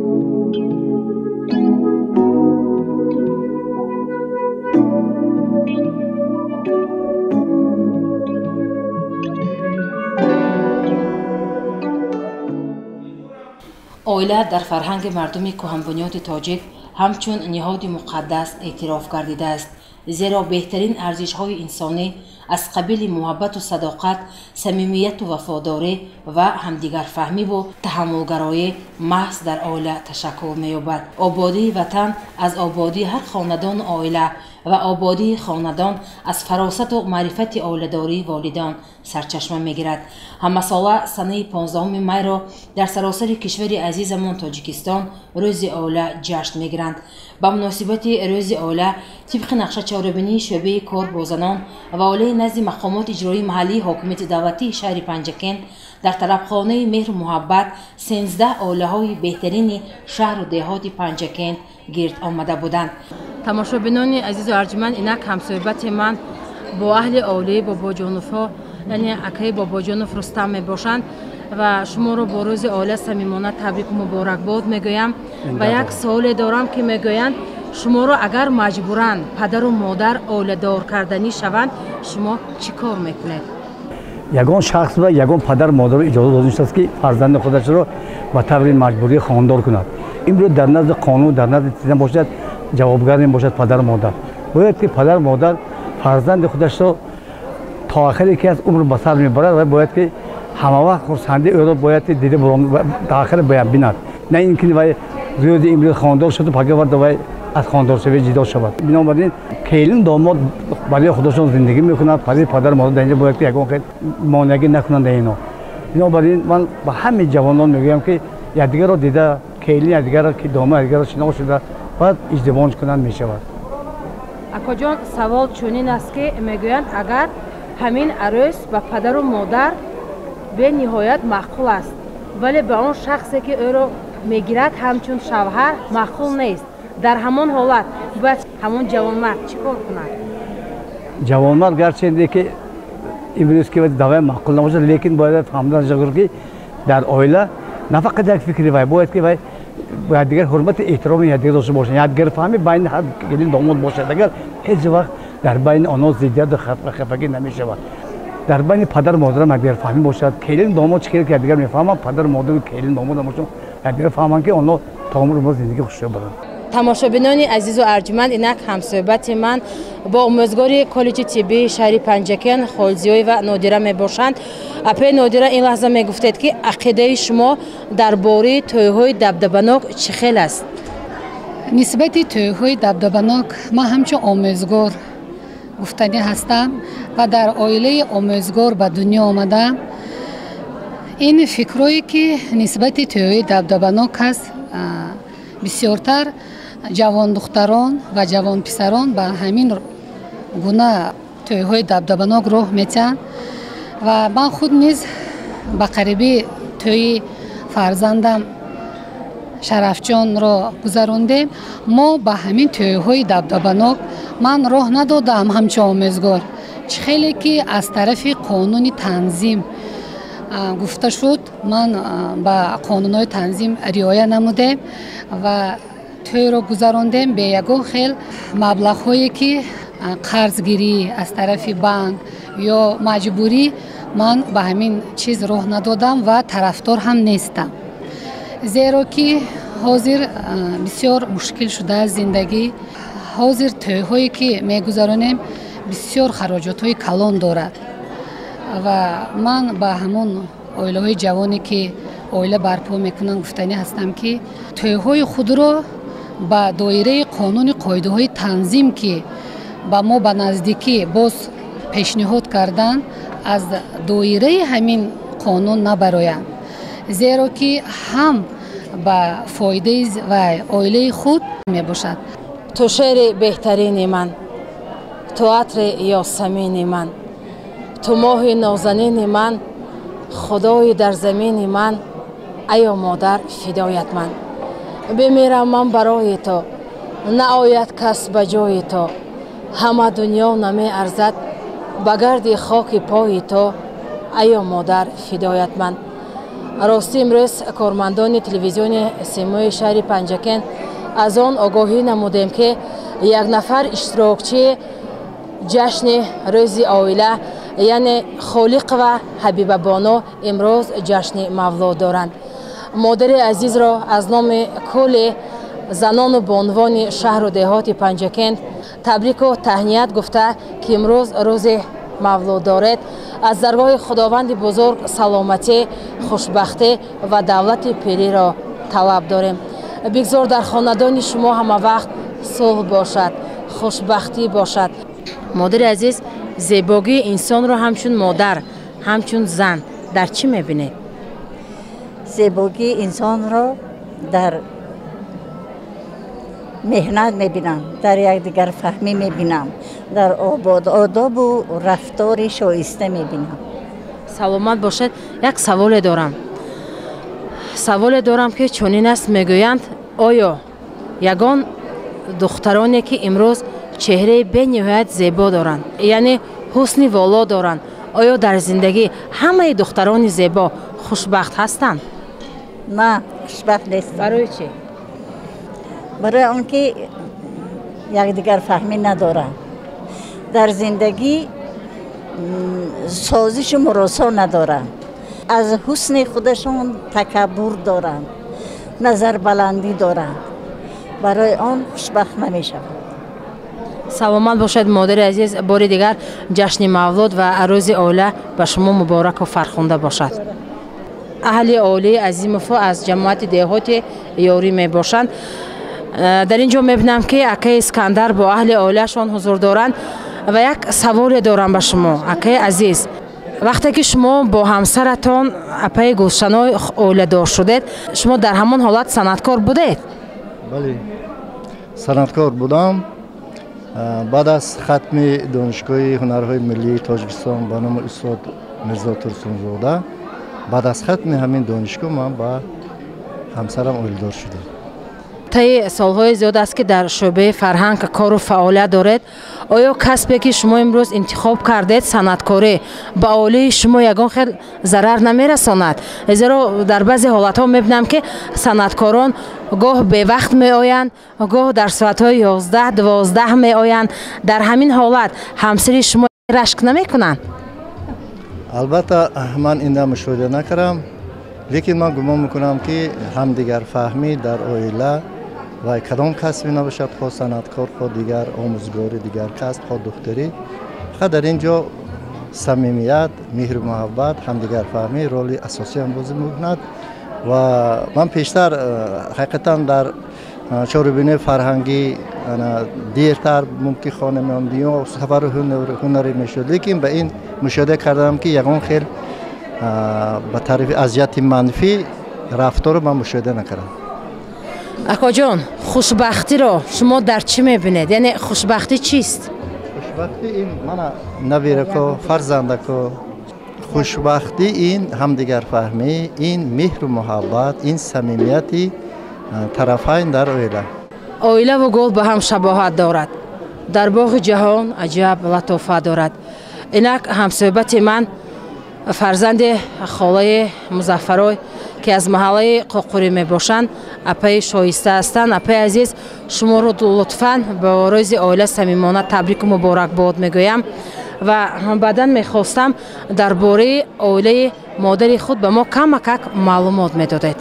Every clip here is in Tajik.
Оила дар фарҳанги мардуми кӯҳанбунёди тоҷик ҳамчун ниҳоди муқаддас эътироф гардидааст, зеро беҳтарин арзишҳои инсонӣ аз қабили муҳаббату садоқат, самимияту вафодорӣ ва ҳамдигарфаҳмиву таҳаммулгароӣ маҳз дар оила ташаккул меёбад. Ободии ватан аз ободии ҳар хонадону оила ва ободии хонадон аз фаросату маърифати оиладории волидон сарчашма мегирад. Ҳамасола санаи 15 майро дар саросари кишвари азизамон Тоҷикистон рӯзи оила ҷашн мегиранд. Ба муносибати рӯзи оила тибқи нақша чорабинии шӯъбаи кор бо занон ва оилаи назди мақомоти иҷроии маҳаллии ҳокимияти давлатии шаҳри Панҷакент дар талабхонаи меҳру муҳаббат 13 оилаҳои беҳтарини шаҳру деҳоти Панҷакент гирд омада буданд. Тамошобинони азизу арҷманд, инак ҳамсӯҳбати ман бо аҳли оилаи Бобоҷоновҳо, яъне акаи Бобоҷонов Рустам мебошанд ва шуморо бо рӯзи оила самимона табрику муборакбод мегӯям ва як суоле дорам, ки мегӯянд шуморо агар маҷбуран падару модар оиладор карданӣ шаванд, шумо чӣ кор мекунед? Ягон шахс ва ягон падар модарро иҷоза дода нашудааст, ки фарзанди худашро ба таври маҷбурӣ хонадор кунад. Имрӯз дар назди қонун, дар назди тизам бошад, ҷавобгар мебошад падару модар. Бояд ки падару модар фарзанди худашро то охире ки аз умр ба сар мебарад ва бояд ки ҳамавақт хурсандии ӯро бояд дида то охир бояд бинад, на ин ки вай рӯзи имрӯз хонадор шуду пага варда вай аз хонадоршавӣ ҷудо шавад. Бинобар ин келин домод барои худашон зиндагӣ мекунад, барои падару модар дар инҷо бояд ки ягон хел монеагӣ накунанд ино. Бинобар ин ман ба ҳамаи ҷавонон мегӯям, ки якдигарро дида, келин якдигарро, ки домод якдигарро шинос шуда, баъд издивоҷ кунанд мешавад. Акоҷон, савол чунин аст, ки мегӯянд агар ҳамин арӯс ба падару модар бениҳоят маъқул аст, вале ба он шахсе, ки ӯро мегирад ҳамчун шавҳар, маъқул нест, дар ҳамон ҳолат бояд ҳамон ҷавонмард чӣ кор кунад? Ҷавонмард гарчанде ки имрӯз ки давай маъқул набошад, лекин бояд фаҳмидан зарур, ки дар оила на фақат як фикри вай, бояд ки вай якдигар ҳурмати эҳтироми якдигар дошта бошанд, якдигарфаҳмӣ байни ҳар келин домод бошад. Агар ҳеҷ вақт дар байни онҳо зиддияту хафагӣ намешавад. Дар байни падару модарам якдигарфаҳмӣ бошад, келин домод чӣ ки якдигар мефаҳманд, падару модару келин домод бошанд, якдигар фаҳманд, ки онҳо то умр мо зиндагӣ хушро баранд. Тамошобинони азизу арҷманд, инак ҳамсӯҳбати ман бо омӯзгори коллеҷи тиббии шаҳри Панҷакент Холзиёева Нодира мебошанд. Апаи Нодира, ин лаҳза мегуфтед, ки ақидаи шумо дар бораи тӯйҳои дабдабанок чӣ хел аст? Нисбати тӯйҳои дабдабанок ман ҳамчун омӯзгор гуфтанӣ ҳастам ва дар оилаи омӯзгор ба дунё омадам. Ин фикрое, ки нисбати тӯйҳои дабдабанок аст, бисёртар ҷавондухтарон ва ҷавонписарон ба ҳамин гуна тӯйҳои дабдабанок роҳ метиҳанд ва ман худ низ ба қарибӣ тӯйи фарзандам Шарафҷонро гузарондем. Мо ба ҳамин тӯйҳои дабдабанок ман роҳ надодам ҳамчун омӯзгор. Чӣ хеле ки аз тарафи қонуни танзим гуфта шуд, ман ба қонунҳои танзим риоя намудем ва тӯйро гузарондем бе ягон хел маблағҳое, ки қарзгирӣ аз тарафи банк ё маҷбурӣ. Ман ба ҳамин чиз роҳ надодам ва тарафдор ҳам нестам, зеро ки ҳозир бисёр мушкил шудааст зиндагӣ. Ҳозир тӯйҳое, ки мегузаронем, бисёр хароҷотҳои калон дорад ва ман ба ҳамон оилаҳои ҷавоне, ки оила барпо мекунанд, гуфтанӣ ҳастам, ки тӯйҳои худро ба доираи қонуни қоидаҳои танзим, ки ба мо ба наздикӣ боз пешниҳод карданд, аз доираи ҳамин қонун набароянд, зеро ки ҳам ба фоидаи ва оилаи худ мебошад. Ту шеъри беҳтарини ман, ту атри ёсамини ман, ту моҳи нозанини ман, худои дар замини ман, аё модар, фидоят ман. Бимирам ман барои ту, наояд кас ба ҷои ту, ҳама дунё намеарзад ба гарди хоки пои ту, аё модар, фидоят ман. Ростӣ имрӯз кормандони телевизиони Симои шаҳри Панҷакент аз он огоҳӣ намудем, ки як нафар иштирокчии ҷашни рӯзи оила, яъне Холиқова Ҳабибабоно, имрӯз ҷашни мавлуд доранд. Модари азизро аз номи кулли занону бонувони шаҳру деҳоти Панҷакент табрику таҳният гуфта, ки имрӯз рӯзи мавлуд доред, аз даргоҳи Худованди бузург саломатӣ, хушбахтӣ ва давлати пириро талаб дорем. Бигзор дар хонадони шумо ҳама вақт сулҳ бошад, хушбахтӣ бошад. Модари азиз, зебогии инсонро ҳамчун модар, ҳамчун зан дар чӣ мебинед? Зебогии инсонро дар меҳнат мебинам, дар якдигарфаҳмӣ мебинам, дар одобу рафтори шоиста мебинам. Саломат бошед. Як саволе дорам, ки чунин аст: мегӯянд, оё ягон духтароне, ки имрӯз чеҳраи бениҳоят зебо доранд, яъне ҳусни воло доранд, оё дар зиндагӣ ҳамаи духтарони зебо хушбахт ҳастанд? На, хушбахт нестанд. Барои чӣ? Барои он ки якдигарфаҳмӣ надоранд, дар зиндагӣ созишу муросо надоранд, аз ҳусни худашон такаббур доранд, назарбаландӣ доранд, барои он хушбахт намешаванд. Саломат бошед, модари азиз. Бори дигар ҷашни мавлуд ва рӯзи оила ба шумо мубораку фархунда бошад. Аҳли оилаи Азимовҳо аз ҷамоати деҳоти Ёрӣ мебошанд. Дар ин ҷо мебинам, ки акаи Искандар бо аҳли оилаашон ҳузур доранд ва як саволе дорам ба шумо, акаи азиз. Вақте ки шумо бо ҳамсаратон апаи Гулшаной оиладор шудед, шумо дар ҳамон ҳолат санъаткор будед? Бале, санъаткор будам. Баъд аз хатми Донишгоҳи ҳунарҳои миллии Тоҷикистон ба номи устод Мирзо Турсунзода, баъд аз хатми ҳамин донишгоҳ ман ба ҳамсарам оиладор шудам. Таи солҳои зиёд аст, ки дар шӯъбаи фарҳанг кору фаъолият доред. Оё касбе, ки шумо имрӯз интихоб кардед, санъаткорӣ, ба оилаи шумо ягон хел зарар намерасонад? Зеро дар баъзе ҳолатҳо мебинам, ки санъаткорон гоҳ бевақт меоянд, гоҳ дар соатҳои 11-12 меоянд. Дар ҳамин ҳолат ҳамсари шумо рашк намекунанд? Албатта, ман инда мушоҳида накардам, лекин ман гумон мекунам, ки ҳамдигарфаҳмӣ дар оила ва кадом касбе набошад, хо санъаткор, хо дигар омӯзгори дигар касб, хо духтарӣ, фақат дар ин ҷо самимият, меҳру муҳаббат, ҳамдигарфаҳмӣ роли асосиам бозӣ мекунад. Ва ман пештар ҳақиқатан дар чорабинаи фарҳангӣ дертар мумкин хона меомадем ё сафари ҳунарӣ мешуд, лекин ба ин мушоҳида кардам, ки ягон хел ба тарафи азияти манфӣ рафторро ман мушоҳида накардам. Акоҷон, хушбахтиро шумо дар чӣ мебинед? Яъне хушбахтӣ чист? Хушбахтӣ ин мана набирако, фарзандако. Хушбахтӣ ин ҳамдигарфаҳмӣ, ин меҳру муҳаббат, ин самимияти тарафайн дар оила. Оилаву гул ба ҳам шабоҳат дорад, дар боғи ҷаҳон аҷаб латофат дорад. Инак ҳамсӯҳбати ман фарзанди холаи Музаффарой, ки аз маҳаллаи Қоқурӣ мебошанд, апаи шоиста ҳастанд. Апаи азиз, шуморо лутфан ба рӯзи оила самимона табрику муборакбод мегӯям ва баъдан мехостам дар бораи оилаи модари худ ба мо камакак маълумот медодед.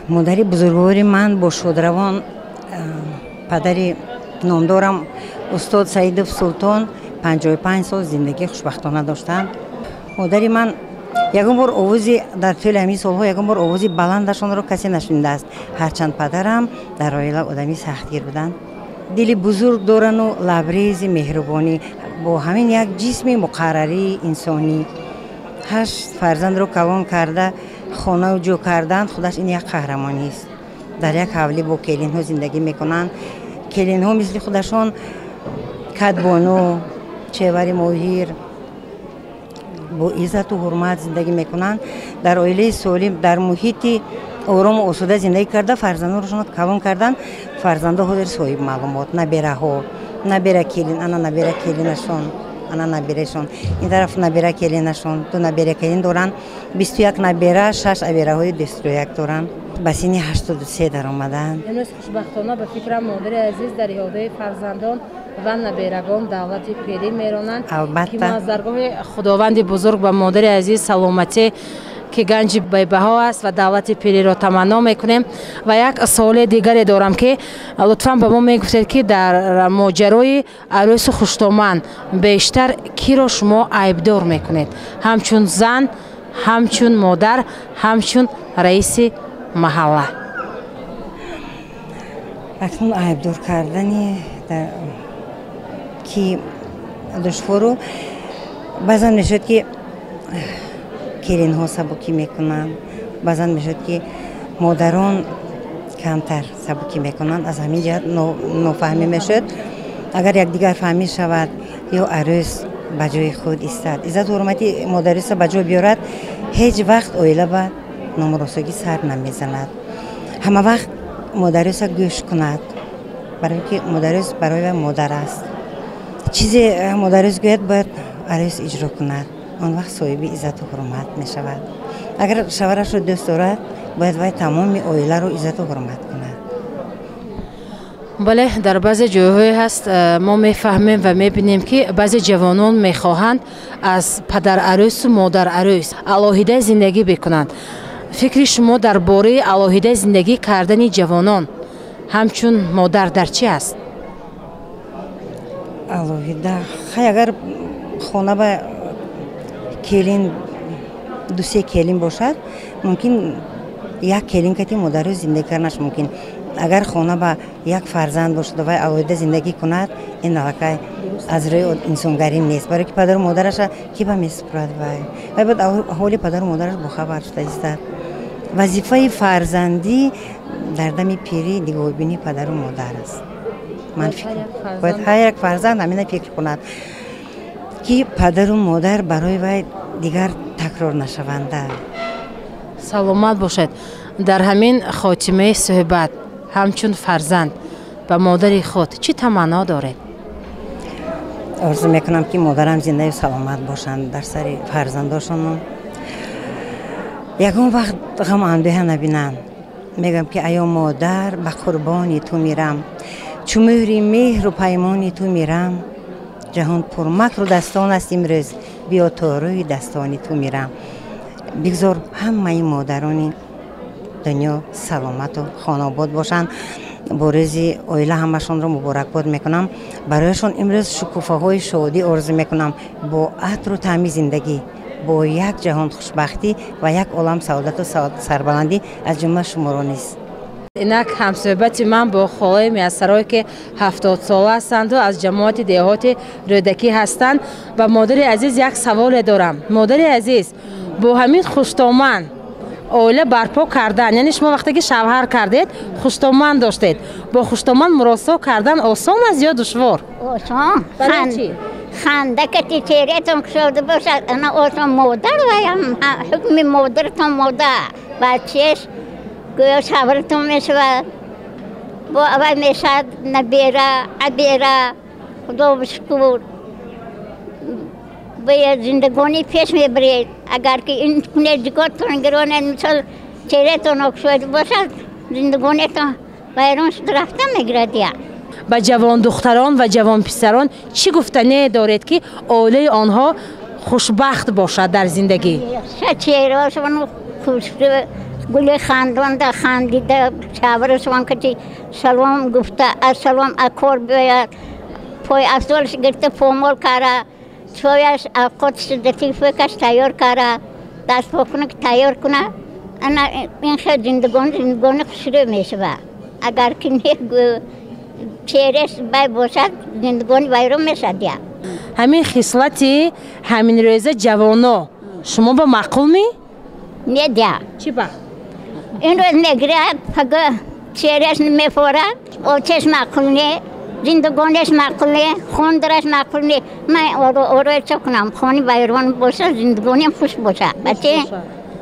Модари бузургвори ман бо шодравон падари номдорам устод Саидов Султон 55 сол зиндагии хушбахтона доштанд. Модари ман ягон бор овози дар тӯли ҳамин солҳо ягон бор овози баландашонро касе нашунидааст. Ҳарчанд падарам дар оила одами сахтгир буданд. Дили бузург дорану лабрези меҳрубонӣ, бо ҳамин як ҷисми муқаррарии инсонӣ. 8 фарзандро калон карда, хонау ҷо кардан худаш ин як қаҳрамонист. Дар як ҳавлӣ бо келинҳо зиндагӣ мекунанд. Келинҳо мисли худашон кадбону, чевари моҳир, бо иззату ҳурмат зиндагӣ мекунанд. Дар оилаи солим, дар муҳити орому осуда зиндагӣ карда, фарзандонашонро калон карданд. Фарзандо ҳозир соҳиби маълумот, набераҳо, набера келин, ана набера келинашон. Ана наберашон, ин тараф набера келинашон, ду набера келин доранд, 21 набера, 6 абераҳои 21 доранд. Ба синни 83 даромаданд. Имрӯз хушбахтона, ба фикрам, модари азиз дар иҳодаи фарзандон ва наберагон давлати пирӣ меронанд. Албатта. Ки мо аз даргоҳи Худованди бузург ба модари азиз саломатӣ, ки ганҷи бебаҳо аст, ва давлати пириро таманно мекунем. Ва як суоле дигаре дорам, ки лутфан ба мо мегуфтед, ки дар моҷарои арӯсу хуштоман бештар киро шумо айбдор мекунед, ҳамчун зан, ҳамчун модар, ҳамчун раиси маҳалла? Акнун айбдор кардани ки душвору. Баъзан мешавад, ки келинҳо сабукӣ мекунанд, баъзан мешавад, ки модарон камтар сабукӣ мекунанд. Аз ҳамин ҷиҳат нофаҳмӣ мешавад. Агар якдигар фаҳмӣ шавад ё арӯс ба ҷои худ истад, иззату ҳурмати модариса ба ҷо биёрад, ҳеҷ вақт оила ба номуросогӣ сар намезанад. Ҳама вақт модариса гӯш кунад, барое ки модарис барои вай модар аст. Чизе модарис гӯяд, бояд арӯс иҷро кунад. Он вақт соҳиби иззату ҳурмат мешавад. Агар шавҳарашро дӯст дорад, бояд вай тамоми оиларо иззату ҳурмат кунад. Бале, дар баъзе ҷойҳое ҳаст, мо мефаҳмем ва мебинем, ки баъзе ҷавонон мехоҳанд аз падарарӯсу модарарӯс алоҳида зиндагӣ бикунанд. Фикри шумо дар бораи алоҳида зиндагӣ кардани ҷавонон ҳамчун модар дар чӣ аст? Алоҳида, хай, агар хона ба келин, дусе келин бошад, мумкин як келин кати модару зиндагӣ карданаш мумкин. Агар хона ба як фарзанд бошад, вай алоҳида зиндагӣ кунад, ин аллакай аз рӯи инсонгарӣ нест, барое ки падару модараша ки ба месупурад? Вай бояд ҳоли падару модараш бохабар шуда истад. Вазифаи фарзандӣ дар дами пирӣ нигоҳубинии падару модар аст. Ман бояд ҳар як фарзанд ҳамина фикр кунад, ки падару модар барои вай дигар такрор нашаванда. Саломат бошед. Дар ҳамин хотимаи суҳбат ҳамчун фарзанд ба модари худ чӣ таманно доред? Орзу мекунам, ки модарам зиндаю саломат бошанд, дар сари фарзандошон ягон вақт ғаму андӯҳа набинанд. Мегӯям, ки аё модар, ба қурбони ту мирам, чу мӯҳри меҳру паймони ту мирам. Ҷаҳон пурмакру дастон аст имрӯз, биё то рӯи дастони ту мирам. Бигзор ҳамаи модарони дунё саломату хонаобод бошанд. Бо рӯзи оила ҳамашонро муборакбод мекунам. Барояшон имрӯз шукуфаҳои шодӣ орзу мекунам, бо атру таъми зиндагӣ, бо як ҷаҳон хушбахтӣ ва як олам саодату сарбаландӣ, аз ҷумла шуморо низ. Инак ҳамсӯҳбати ман бо холаи Мияссарое, ки 70-сола ҳастанду аз ҷамоати деҳоти Рӯдакӣ ҳастанд. Ба модари азиз як саволе дорам. Модари азиз, бо ҳамин хуштоман оила барпо кардан, яъне шумо вақте ки шавҳар кардед, хуштоман доштед, бо хуштоман муросо кардан осон аст ё душвор? Осон. Барои чӣ? Ханда кати чеҳраатон кушода бошад, ана осон. Модар ваям ҳукми модаратон, модар бачааш гӯё шавҳаратон мешавад, бо аввал мешавад набера, абера. Худо шукр, ба зиндагонӣ пеш мебаред. Агар ки ин кунед, ҷиготон гиронед, мисол, чеҳраатон кушода бошад, зиндагониятон вайрон шуда рафта мегирад я. Ба ҷавондухтарон ва ҷавонписарон чӣ гуфтане доред, ки оилаи онҳо хушбахт бошад дар зиндагӣ? Чеҳраашон гули хандонда, хандида, шавҳарашон кати салом гуфта, ассалом, акор биёяд, пой афзолш гирифта, помол кара, чояш, авқотш, латифакаш тайёр кара, дастпокуна тайёр куна. Ана ин хел зиндагонӣ, зиндагони хушрӯ мешавад. Агар ки не, чеҳраш бай бошад, зиндагонӣ вайрон мешавад я. Ҳамин хислати ҳамин рӯза ҷавоно шумо ба маъқул ми? Не дя. Чӣ ба? Ин рӯз мегирад, пага чеҳраш мефорад, очаш маъқул не, зиндагонияш маъқул не, хондараш маъқул не. Ман орои чо кунам? Хони вайрон бошад, зиндагониям хуш бошад. Баче,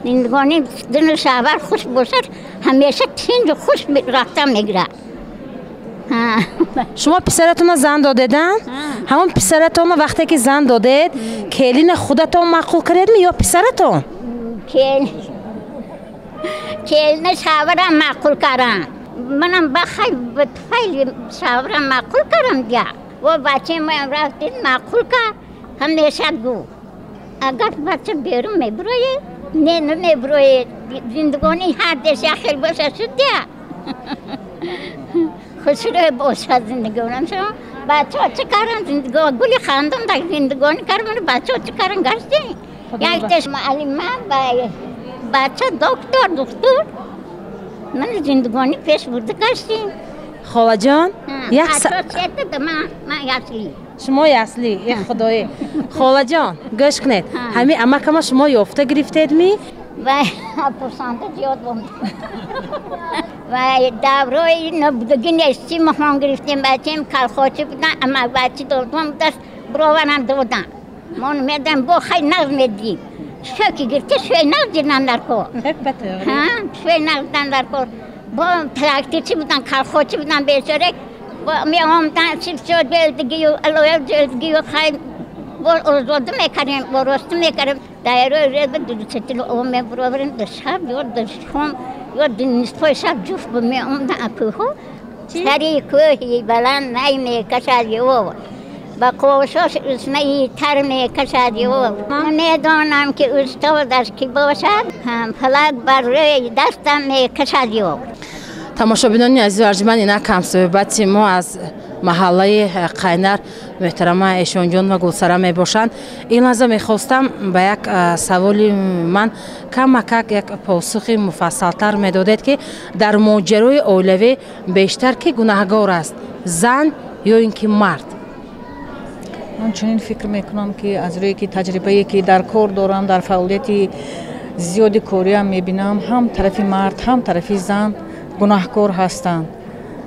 зиндагони дину шавҳар хуш бошад, ҳамеша тинҷу хуш рафта мегирад. Шумо писаратонро зан додед, ҳамон писаратонро вақте ки зан додед, келина худатон маъқул кардедми ё писаратон? Келина шаврам маъқул кардам. Манам ба туфайли шаврам маъқул кардам дия. Во бачаи моям рафтид маъқул кард, ҳамеша гуфт: агар бача берун мебуроед, не намебуроед, зиндагонӣ ҳар деш як хел бошад шуд дия. Хушрӯй бошад зиндагонам шумо. Бачаҳо чӣ кардан зиндагон, гули хандон дар зиндагонӣ кардам, бачаҳо чӣ кардан гаштем? Якташ муаллима, бача доктор, духтур. Ман зиндагонӣ пеш бурда гаштем. Холаҷон, як ман ясли. Шумо ясли, э худое. Холаҷон, гӯш кунед. Ҳамин амакама шумо ёфта гирифтедми? Вай, пурсанда зиёд буд. Вай, даврои набудагӣ нести моҳон гирифтем, бачаем калхочи будан, амак бачи додам будаст, бироварам додам. Мо медам бо хай нағз медидим. Шӯй ки гирифте, шӯй нағз дидан дар кор. Шӯй нағз дидан дар кор. Бо тракторчи будан, калхочи будан бечора. Меомдан сибсо ҷелдигию алоя ҷелдигию хай бо озода мекардем, бо росту мекардем. Дайрои реба дусетил об мебуроварем, дар шаб ё дар шом ё нисфои шаб ҷуфт меомдан кӯҳҳо. Сари кӯҳи баланд най мекашад ё ба қошош усмаи тар мекашад ё. Медонам ки устодаш ки бошад, фалак бар рӯи дастам мекашад ё. Тамошобинони азизу арҷманд, инак ҳамсӯҳбати мо аз маҳаллаи Қайнар муҳтарама Эшонҷон ва Гулсара мебошанд. Ин лаҳза мехостам ба як саволи ман камакак як посухи муфассалтар медодед, ки дар моҷарои оилавӣ бештар ки гунаҳгор аст, зан ё ин ки мард? Ман чунин фикр мекунам, ки аз рӯе ки таҷрибае ки дар кор дорам, дар фаъолияти зиёди кориам мебинам, ҳам тарафи мард, ҳам тарафи зан гунаҳкор ҳастанд.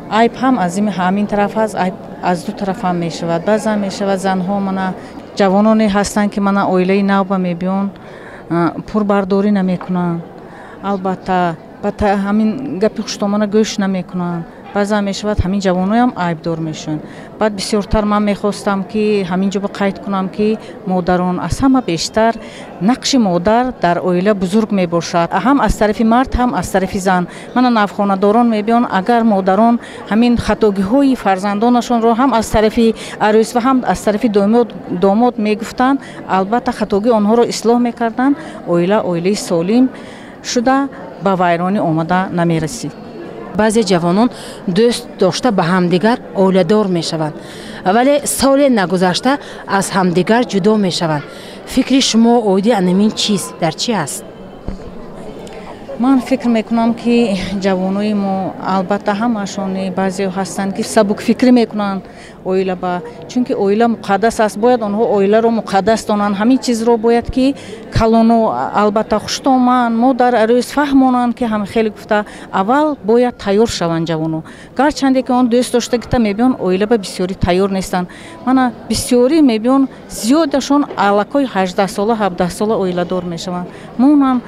Айб ҳам аз ҳамин тараф аст, айб аз ду тараф ҳам мешавад. Баъзан мешавад занҳо мана ҷавононе ҳастанд, ки мана оилаи навба мебиён, пурбардорӣ намекунанд, албатта ба ҳамин гапи хуштомона гӯш намекунанд. Баъзан мешавад ҳамин ҷавоноям айбдор мешаванд. Баъд бисёртар ман мехостам, ки ҳамин ҷо қайд кунам, ки модарон аз ҳама бештар нақши модар дар оила бузург мебошад, ҳам аз тарафи мард, ҳам аз тарафи зан. Мана навхонадорон мебиён, агар модарон ҳамин хатогиҳои фарзандонашонро ҳам аз тарафи арӯс ва ҳам аз тарафи домод мегуфтанд, албатта хатогии онҳоро ислоҳ мекарданд, оила оилаи солим шуда ба вайронӣ омада намерасид. Баъзе ҷавонон дӯст дошта ба ҳамдигар оиладор мешаванд, вале соле нагузашта аз ҳамдигар ҷудо мешаванд. Фикри шумо оиди анамин чиз дар чӣ аст? Ман фикр мекунам, ки ҷавонои мо албатта ҳамаашон, баъзеҳо ҳастанд, ки сабукфикрӣ мекунанд оила ба, чунки оила муқаддас аст, бояд онҳо оиларо муқаддас донанд. Ҳамин чизро бояд ки калоно албатта хуштоман, модар арӯс фаҳмонанд, ки ҳам хеле гуфта аввал бояд тайёр шаванд ҷавоно. Гарчанде ки он дӯст доштагита мебиён, оила ба бисёрӣ тайёр нестанд. Мана бисёрӣ мебиён, зиёдашон аллакой 18 сола, 17 сола оиладор мешаванд. Монанд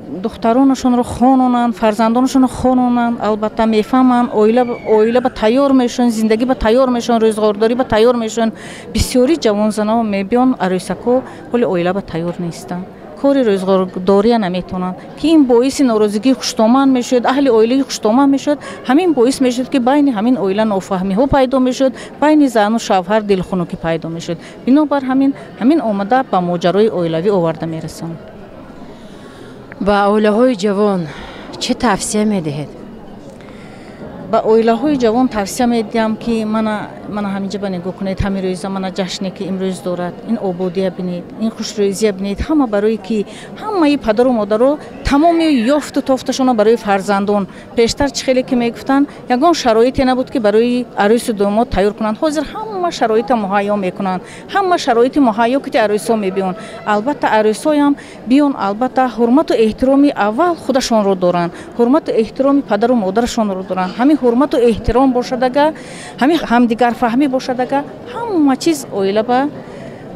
духтаронашонро хононанд, фарзандонашонро хононанд, албатта мефаҳманд, оила ба тайёр мешаванд, зиндагӣ ба тайёр мешаванд, рӯзғордорӣ ба тайёр мешаванд. Бисёри ҷавонзанао мебиён арӯсако, ҳоли оила ба тайёр нестанд, кори рӯзғордория наметавонанд, ки ин боиси норозигии хуштоман мешавад, аҳли оилаи хуштоман мешавад. Ҳамин боис мешавад, ки байни ҳамин оила нофаҳмиҳо пайдо мешавад, байни зану шавҳар дилхунукӣ пайдо мешавад. Бинобар ҳамин омада ба моҷарои оилавӣ оварда мерасонад. Ба оилаҳои ҷавон чӣ тавсия медиҳед? Ба оилаҳои ҷавон тавсия медиҳам, ки мана ҳаминҷа ба нигоҳ кунед, ҳамин рӯза мана ҷашне ки имрӯз дорад, ин ободия бинед, ин хушрӯзия бинед. Ҳама барои ки ҳамаи падару модаро тамоми ёфту тофташонро барои фарзандон. Пештар чӣ хеле ки мегуфтанд, ягон шароите набуд, ки барои арӯсу домод тайёр кунанд. Ҳозир ҳама шароита муҳайё мекунанд, ҳама шароити муҳайё ки арӯсҳо мебиён. Албатта арӯсҳоям биён, албатта ҳурмату эҳтироми аввал худашонро доранд, ҳурмату эҳтироми падару модарашонро доранд. Ҳамин ҳурмату эҳтиром бошадага, ҳамин ҳамдигарфаҳмӣ бошадага, ҳама чиз оила ба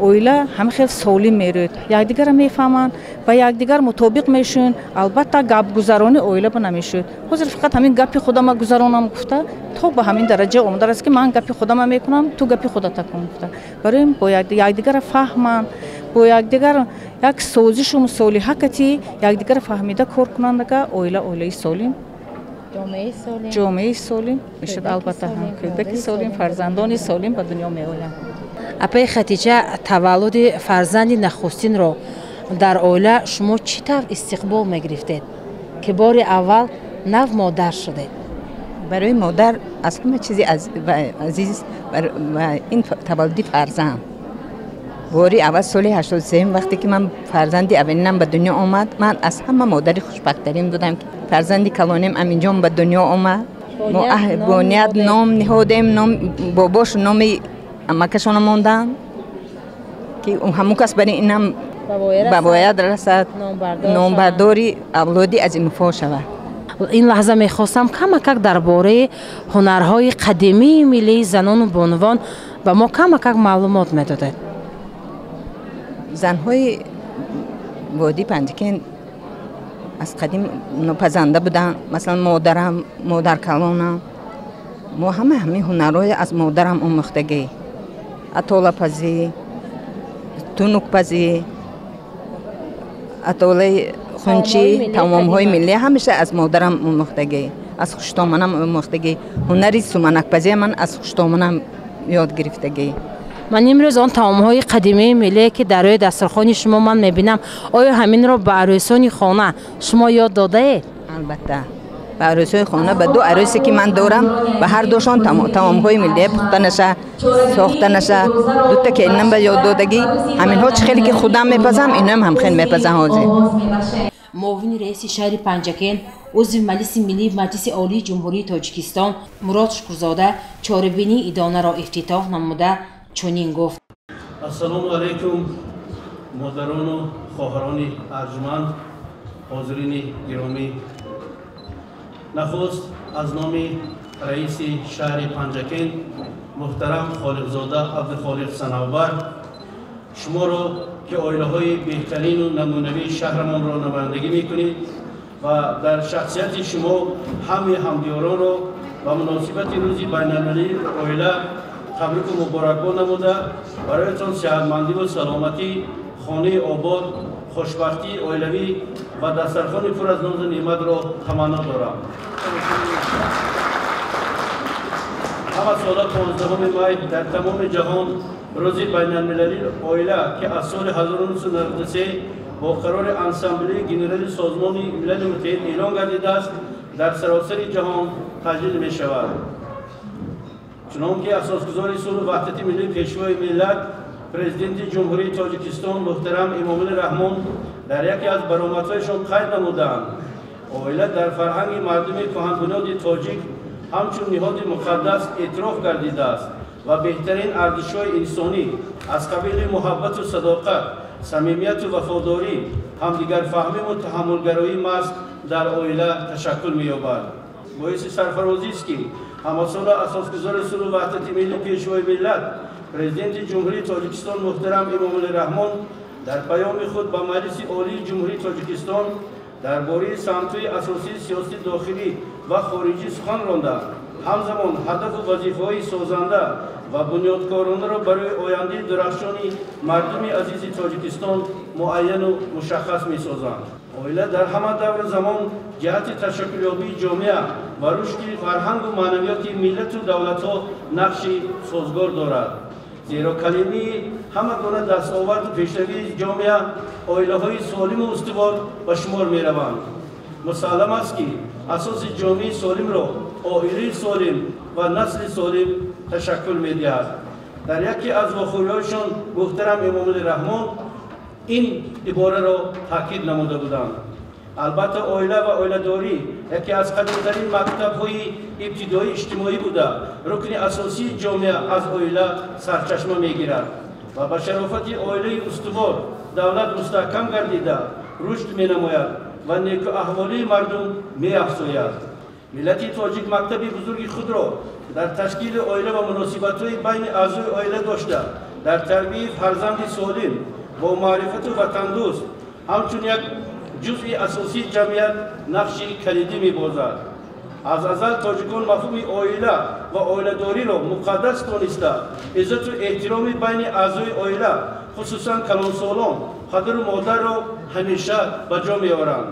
Оила ҳама хел солим мерӯяд, якдигарро мефаҳманд, ба якдигар мутобиқ мешаванд. Албатта, гапгузаронӣ оила ба намешавад. Ҳозир фақат ҳамин гапи худама гузаронам гуфта, то ба ҳамин дараҷа омадааст, ки ман гапи худама мекунам, ту гапи худата кун гуфта. Барои ин бояд якдигарро фаҳманд, бо якдигар як созишу мусолиҳа кати якдигарро фаҳмида кор кунандага оила оилаи солим, ҷомеаи солим мешавад. Албатта, кӯдаки солим, фарзандони солим ба дунё меоянд. Апаи Хатиҷа, таваллуди фарзанди нахустинро дар оила шумо чӣ тавр истиқбол мегирифтед, ки бори аввал нав модар шудед? Барои модар аз ҳама чизи азиз ин таваллуди фарзанд. Бори аввал соли 83, вақте ки ман фарзанди аввалинам ба дунё омад, ман аз ҳама модари хушбахттарин будам, ки фарзанди калонем Аминҷон ба дунё омад. Мо бо ният ном ниҳодем, ном бобош номи амакашона монданд, ки ҳамон кас барои инам ба бояд расад, номбардори авлоди азимуфо шавад. Ин лаҳза мехостам камакак дар бораи ҳунарҳои қадимии миллии занону бонувон ба мо камакак маълумот медодед. Занҳои водии Панҷакент аз қадим нопазанда буданд. Масалан, модарам, модаркалонам, мо ҳама ҳамин ҳунарҳои аз модарам омӯхтагӣ: атолапазӣ, тунукпазӣ, атолаи хунчӣ, таомҳои миллӣ ҳамеша аз модарам омӯхтагӣ, аз хуштоманам омӯхтагӣ. Ҳунари суманакпазия ман аз хуштоманам ёд гирифтагӣ. Ман имрӯз он таомҳои қадимии миллие, ки дар рӯи дастархони шумо ман мебинам, оё ҳаминро ба арӯсони хона шумо ёд додаед? Албатта, ба арӯсои хона, ба ду арӯсе ки ман дорам, ба ҳар душон таомҳои миллие пухта наша, сохта наша, дута келинам ба ёд додагӣ. Ҳаминҳо чӣ хеле ки худам мепазам, иноам ҳамхел мепазам ҳозир. Муовини раиси шаҳри Панҷакент, узви Маҷлиси Миллии Маҷлиси Олии Ҷумҳурии Тоҷикистон Мурод Шукурзода чорабинии идонаро ифтитоҳ намуда чунин гуфт: Ассалому алайкум, модарону хоҳарони арҷманд, ҳозирини гиромӣ. Нахуст аз номи раиси шаҳри Панҷакент муҳтарам Холиқзода Абдухолиқ Санавбар шуморо, ки оилаҳои беҳтарину намунавии шаҳрамонро намояндагӣ мекунед ва дар шахсияти шумо ҳамаи ҳамдиёронро ба муносибати рӯзи байналмилалии оила табрику муборакбод намуда, бароятон сиҳатмандиву саломатӣ, хонаи обод, хушбахтии оилавӣ ва дастархони пур аз нозу неъматро таманно дорам. Ҳама сола 15 май дар тамоми ҷаҳон рӯзи байналмилалии оила, ки аз соли 1993 бо қарори Ассамблеи Генералии Созмони Милали Муттаҳид эълон гардидааст, дар саросари ҷаҳон таҷлил мешавад. Чунон ки асосгузори сулҳу ваҳдати миллӣ, Пешвои миллат, Президенти Ҷумҳурии Тоҷикистон муҳтарам Эмомалӣ Раҳмон дар яке аз баромадҳояшон қайд намудаанд, оила дар фарҳанги мардуми кӯҳанбунёди тоҷик ҳамчун ниҳоди муқаддас эътироф гардидааст ва беҳтарин арзишҳои инсонӣ аз қабили муҳаббату садоқат, самимияту вафодорӣ, ҳамдигарфаҳмиву таҳаммулгароӣ маҳз дар оила ташаккул меёбад. Боиси сарфарозист, ки ҳамасола асосгузори сулҳу ваҳдати миллӣ, Пешвои миллат, Президенти Ҷумҳурии Тоҷикистон муҳтарам Эмомалӣ Раҳмон дар паёми худ ба Маҷлиси Олии Ҷумҳурии Тоҷикистон дар бораи самтҳои асосии сиёсати дохилӣ ва хориҷӣ сухан ронда, ҳамзамон ҳадафу вазифаҳои созанда ва бунёдкоронаро барои ояндаи дурахшони мардуми азизи Тоҷикистон муайяну мушаххас месозанд. Оила дар ҳама давру замон ҷиҳати ташаккулёбии ҷомеа ва рушди фарҳангу маънавиёти миллату давлатҳо нақши созгор дорад. Зеро калимаи ҳама гуна дастоварду пешравии ҷомеа оилаҳои солиму устувор ба шумор мераванд. Мусаллам аст, ки асоси ҷомеаи солимро оилаи солим ва насли солим ташаккул медиҳад. Дар яке аз вохӯриҳояшон муҳтарам Эмомалӣ Раҳмон ин ибораро таъкид намуда буданд. Албатта, оила ва оиладорӣ яке аз қадимтарин мактабҳои ибтидоии иҷтимоӣ буда, рукни асосии ҷомеа аз оила сарчашма мегирад ва ба шарофати оилаи устувор давлат мустаҳкам гардида рушд менамояд ва некуаҳволии мардум меафзояд. Миллати тоҷик мактаби бузурги худро дар ташкили оила ва муносибатҳои байни аъзои оила дошта, Дар тарбияи фарзанди солим бо маърифату ватандӯст ҳамчун як ҷузъи асосии ҷамъият нақши калидӣ мебозад. Аз азал тоҷикон мафҳуми оила ва оиладориро муқаддас дониста, иззату эҳтироми байни аъзои оила, хусусан калонсолон, падару модарро ҳамеша ба ҷо меоранд.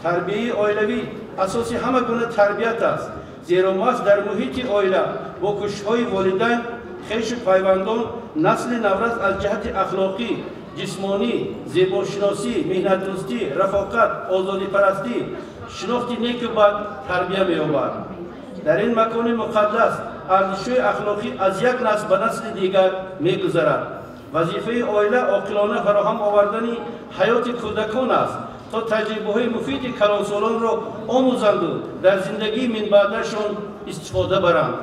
Тарбияи оилавӣ асоси ҳама гуна тарбият аст, зеро маҳз дар муҳити оила бо кӯшишҳои волидайн, хешу пайвандон насли наврас аз ҷиҳати ахлоқӣ, ҷисмонӣ, зебошиносӣ, меҳнатдӯстӣ, рафоқат, озодипарастӣ, шинохти неку бад тарбия меёбад. Дар ин макони муқаддас арзишҳои ахлоқӣ аз як насл ба насли дигар мегузарад. Вазифаи оила оқилона фароҳам овардани ҳаёти кӯдакон аст, то таҷрибаҳои муфиди калонсолонро омӯзанду дар зиндагии минбаъдашон истифода баранд.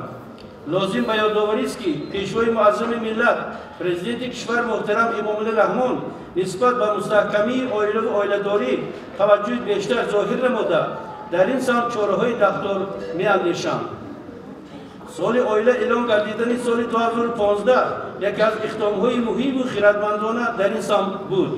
Лозим ба ёдоварист, ки Пешвои муаззами миллат, Президенти кишвар муҳтарам Эмомалӣ Раҳмон нисбат ба мустаҳкамии оилаву оиладорӣ таваҷҷӯҳи бештар зоҳир намуда, дар ин самт чораҳои дафтор меандешанд. Соли оила эълон гардидани соли 2015 яке аз иқдомҳои муҳиму хиратмандона дар ин самт буд.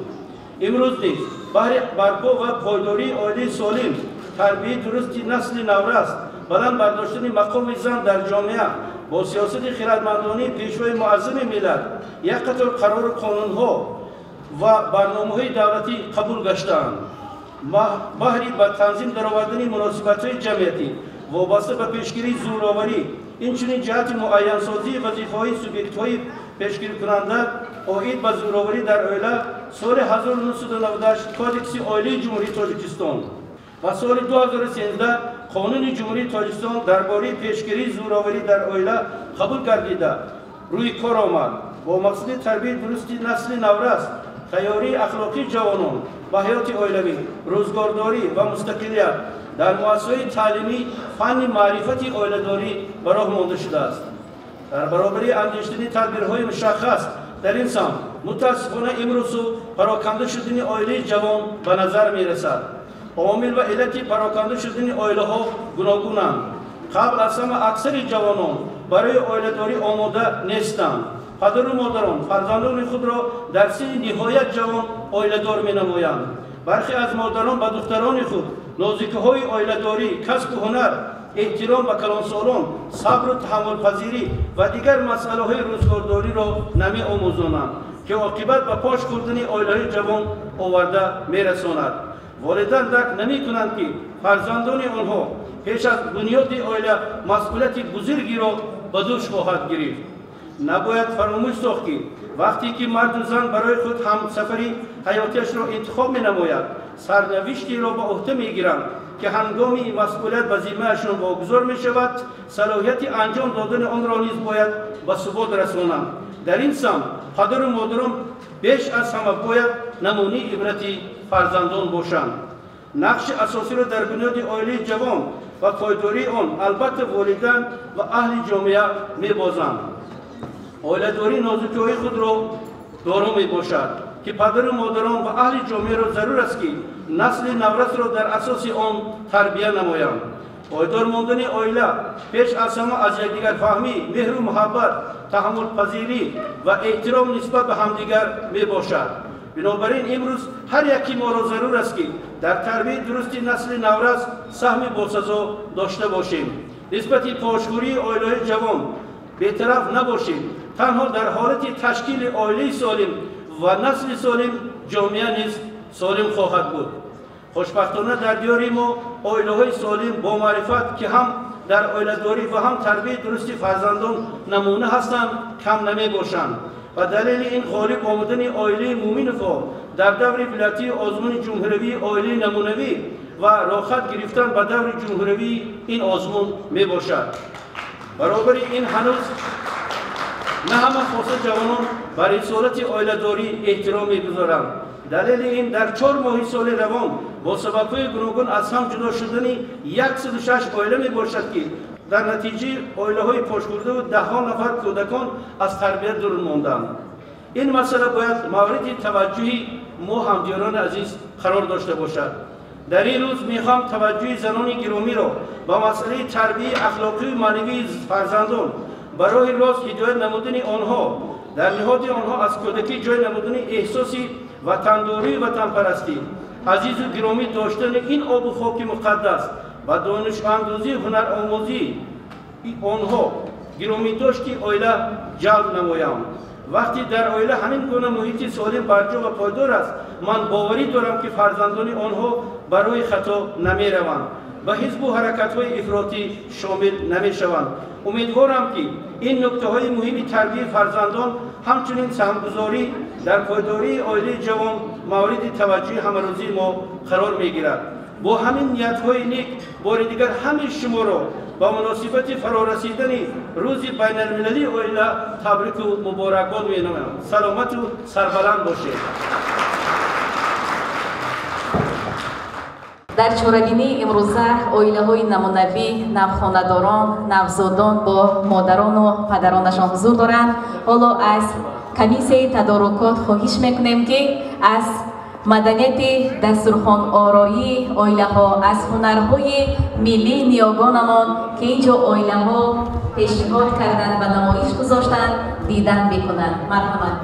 Имрӯз низ баҳри барпо ва пойдории оилаи солим, тарбияи дурусти насли наврас, баланд бардоштани мақоми зан дар ҷомеа бо сиёсати хиратмандонии Пешвои муаззами миллат як қатор қарору қонунҳо ва барномаҳои давлатӣ қабул гаштаанд. Баҳри ба танзим даровардани муносибатҳои ҷамъиятӣ вобаста ба пешгирии зӯроварӣ, инчунин ҷиҳати муайянсозии вазифаҳои субъектҳои пешгирикунанда оид ба зӯроварӣ дар оила соли 1998 Кодекси оилаи Ҷумҳурии Тоҷикистон ва соли 2013 Қонуни Ҷумҳурии Тоҷикистон дар бораи пешгирии зӯроварӣ дар оила қабул гардида рӯи кор омад. Бо мақсади тарбияи дурусти насли наврас, тайёрии ахлоқии ҷавонон ба ҳаёти оилавӣ, рӯзгордорӣ ва мустақилият дар муассисаҳои таълимӣ фанни маърифати оиладорӣ ба роҳ монда шудааст. Дар баробари андешидани тадбирҳои мушаххас дар ин самт, мутаассифона имрӯзу пароканда шудани оилаи ҷавон ба назар мерасад. Омил ва иллати пароканда шудани оилаҳо гуногунанд. Қабл аз ҳама аксари ҷавонон барои оиладорӣ омода нестанд. Падару модарон фарзандони худро дар синни ниҳоят ҷавон оиладор менамоянд. Бархе аз модарон ба духтарони худ нозикиҳои оиладорӣ, касбу ҳунар, эҳтиром ба калонсолон, сабру таҳаммулпазирӣ ва дигар масъалаҳои рӯзгордориро намеомӯзонанд, ки оқибат ба пош хӯрдани оилаҳои ҷавон оварда мерасонад. Волидайн дарк намекунанд, ки фарзандони онҳо пеш аз бунёди оила масъулияти бузургиро ба дӯш хоҳад гирифт. Набояд фаромӯш сохт, ки вақте ки марду зан барои худ ҳамсафари ҳаётиашро интихоб менамояд, сарнавиштеро ба ӯҳда мегиранд, ки ҳангоми масъулият ба зиммаашон вогузор мешавад, салоҳияти анҷом додани онро низ бояд ба субот расонанд. Дар ин самт падару модарон беш аз ҳама бояд намунаи ибрати фарзандон бошанд. Нақши асосиро дар бунёди оилаи ҷавон ва пойдории он албатта волидайн ва аҳли ҷомеа мебозанд. Оиладорӣ нозукиҳои худро доро мебошад, ки падару модарон ва аҳли ҷомеаро зарур аст, ки насли наврасро дар асоси он тарбия намоянд. Пойдор мондани оила пеш аз ҳама аз якдигарфаҳмӣ, меҳру муҳаббат, таҳаммулпазирӣ ва эҳтиром нисбат ба ҳамдигар мебошад. Бинобар ин имрӯз ҳар яки моро зарур аст, ки дар тарбияи дурусти насли наврас саҳми босазо дошта бошем. Нисбати пошхӯрии оилаҳои ҷавон бетараф набошем. Танҳо дар ҳолати ташкили оилаи солим ва насли солим ҷомеа низ солим хоҳад буд. Хушбахтона дар диёри мо оилаҳои солим бо маърифат, ки ҳам дар оиладорӣ ва ҳам тарбияи дурусти фарзандон намуна ҳастанд, кам намебошанд. Ва далели ин ғолиб омадани оилаи Муминовҳо дар даври вилоятии озмуни ҷумҳуравии оилаи намунавӣ ва роҳхат гирифтан ба даври ҷумҳуравии ин озмун мебошад. Баробари ин ҳанӯз на ҳама хоса ҷавонон ба рисолати оиладорӣ эҳтиром мегузоранд. Далели ин дар 4 моҳи соли равон бо сабабҳои гуногун аз ҳам ҷудо шудани 106 оила мебошад, ки дар натиҷаи оилаҳои пошхӯрдаву даҳҳо нафар кӯдакон аз тарбия дур монданд. Ин масъала бояд мавриди таваҷҷӯҳи мо ҳамдиёрони азиз қарор дошта бошад. Дар ин рӯз мехоҳам таваҷҷӯҳи занони гиромиро ба масъалаи тарбияи ахлоқию маънавии фарзандон, ба роҳи рост ҳидоят намудани онҳо Дар ниҳоди онҳо аз кӯдакӣ ҷой намудани эҳсоси ватандорию ватанпарастӣ, азизу гиромӣ доштани ин обу хоки муқаддас ва донишандӯзию ҳунаромӯзии онҳо гиромидошти оила ҷалб намоям. Вақте дар оила ҳамин гуна муҳити солим барҷо ва пойдор аст, ман боварӣ дорам, ки фарзандони онҳо барои хато намераванд, ба ҳизбу ҳаракатҳои ифротӣ шомил намешаванд. Умедворам, ки ин нуктаҳои муҳими тарбияи фарзандон, ҳамчунин саҳмгузорӣ дар пойдории оилаи ҷавон мавриди таваҷҷӯҳи ҳамарӯзии мо қарор мегирад. Бо ҳамин ниятҳои нек бори дигар ҳамаи шуморо ба муносибати фарорасидани рӯзи байналмилалии оила табрику муборакбод менамоям. Саломату сарбаланд бошед. Дар чорабинии имрӯза оилаҳои намунавӣ, навхонадорон, навзодон бо модарону падаронашон ҳузур доранд. Ҳоло аз комиссияи тадорукот хоҳиш мекунем, ки аз маданияти дастурхонороии оилаҳо, аз ҳунарҳои миллии ниёгонамон, ки ин ҷо оилаҳо пешниҳод карданд, ба намоиш гузоштанд, дидан бикунанд. Марҳамат.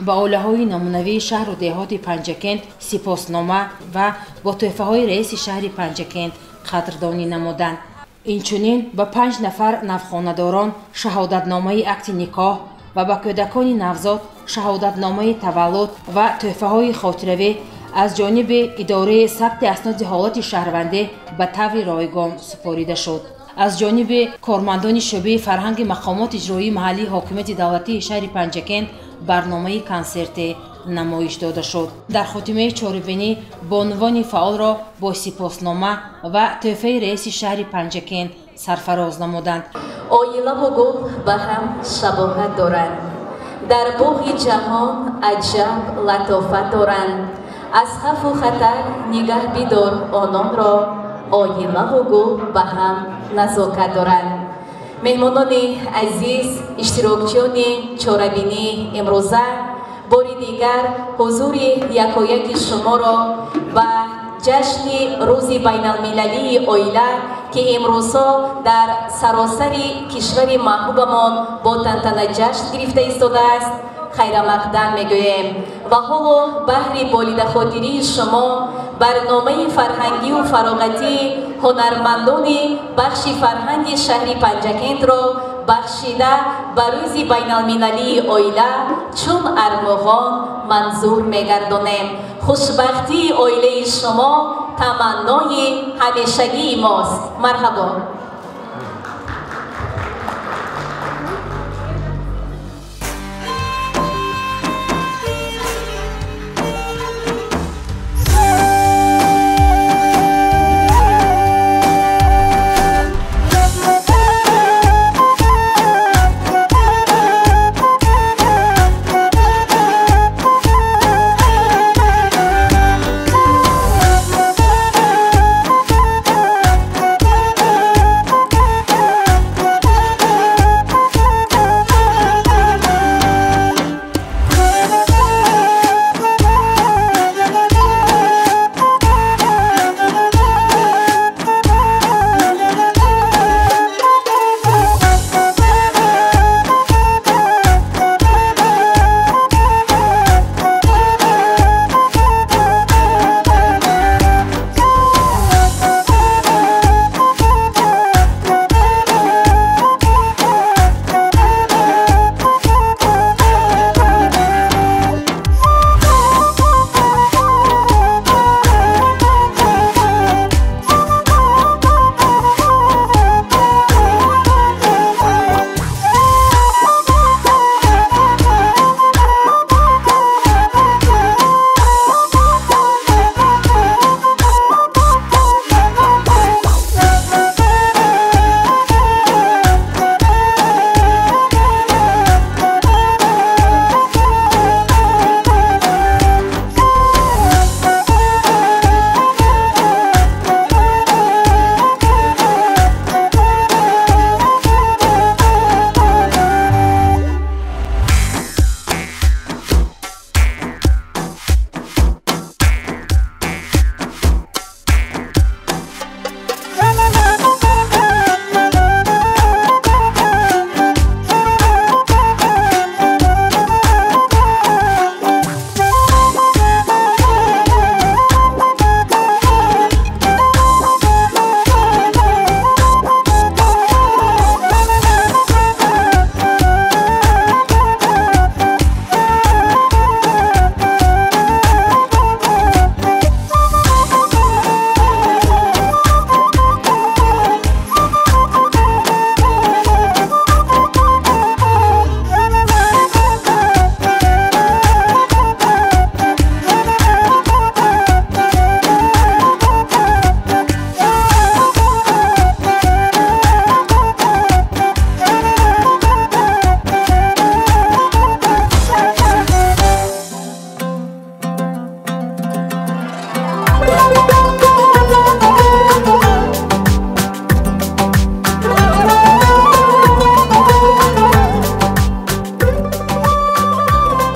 Ба оилаҳои намунавии шаҳру деҳоти Панҷакент сипоснома ва бо тӯҳфаҳои раиси шаҳри Панҷакент қадрдонӣ намуданд. Инчунин ба 5 нафар навхонадорон шаҳодатномаи акти никоҳ ва ба кӯдакони навзод шаҳодатномаи таваллуд ва тӯҳфаҳои хотиравӣ аз ҷониби идораи сабти асноди ҳолати шаҳрвандӣ ба таври ройгон супорида шуд. Аз ҷониби кормандони шӯъбаи фарҳанги мақомоти иҷроии маҳаллии ҳокимияти давлатии шаҳри Панҷакент барномаи консерте намоиш дода шуд. Дар хотимаи чорабинӣ бонувони фаъолро бо сипоснома ва тӯҳфаи раиси шаҳри Панҷакент сарфароз намуданд. Оилаву гул ба ҳам шабоҳат доранд, дар боғи ҷаҳон аҷаб латофат доранд. Аз хавфу хатар нигаҳ бидор ононро, оилаву гул ба ҳам назокат доранд. Меҳмонони азиз, иштирокчиёни чорабинии имрӯза, бори дигар ҳузури якояки шуморо ба ҷашни рӯзи байналмилалии оила, ки имрӯзҳо дар саросари кишвари маҳбубамон бо тантана ҷашн гирифта истодааст, хайрамақдам мегӯем. Ва ҳоло баҳри болидахотирии шумо Барномаи фарҳангию фароғатии ҳунармандони бахши фарҳанги шаҳри Панҷакентро бахшида ба рӯзи байналмилалии оила чун армуғон манзур мегардонем. Хушбахтии оилаи шумо таманнои ҳамешагии мост. Марҳабо.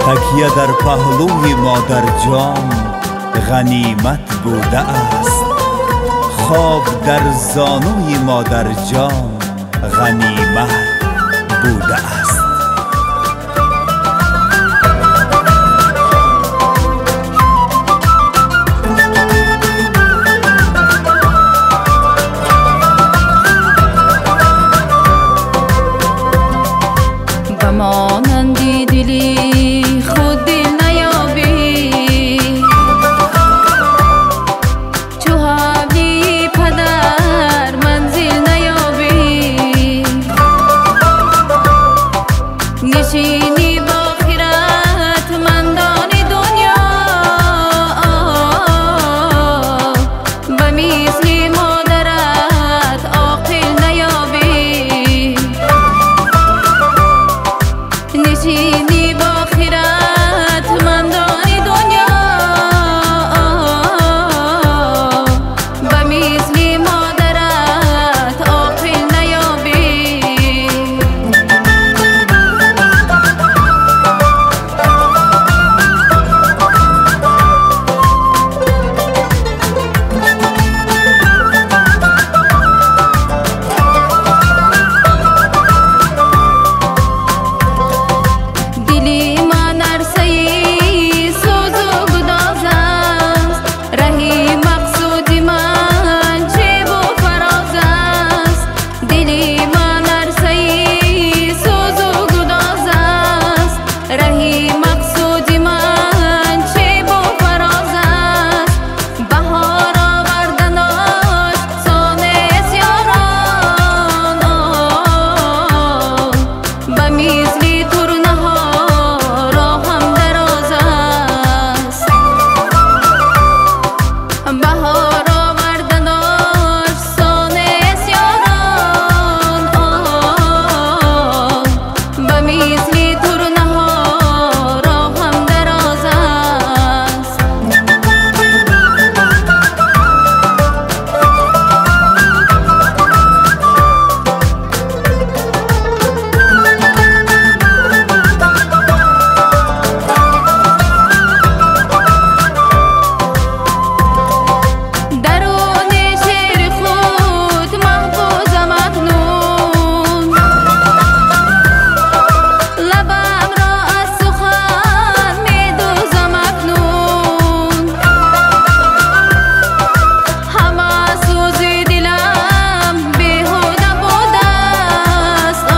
تکیه در پهلوی مادر جان غنیمت بوده است، خواب در زانوی مادر جان غنیمت بوده است. به مانندی دلی خود دل نیابی، چو حبلی پدر منزل نیابی، نشینی با خیرتمندان دنیا، به مثل مادرت عاقل نیابی، نشینی با Мисли турнаҳо роҳам дароз аст. Баҳор оварданаш сонест ёрон, ба мисли турнаҳо роҳам дароз аст. Даруни шери худ маҳфузам акнун, лабамро аз сухан медӯзам акнун. Ҳама сӯзи дилам беҳуда будааст,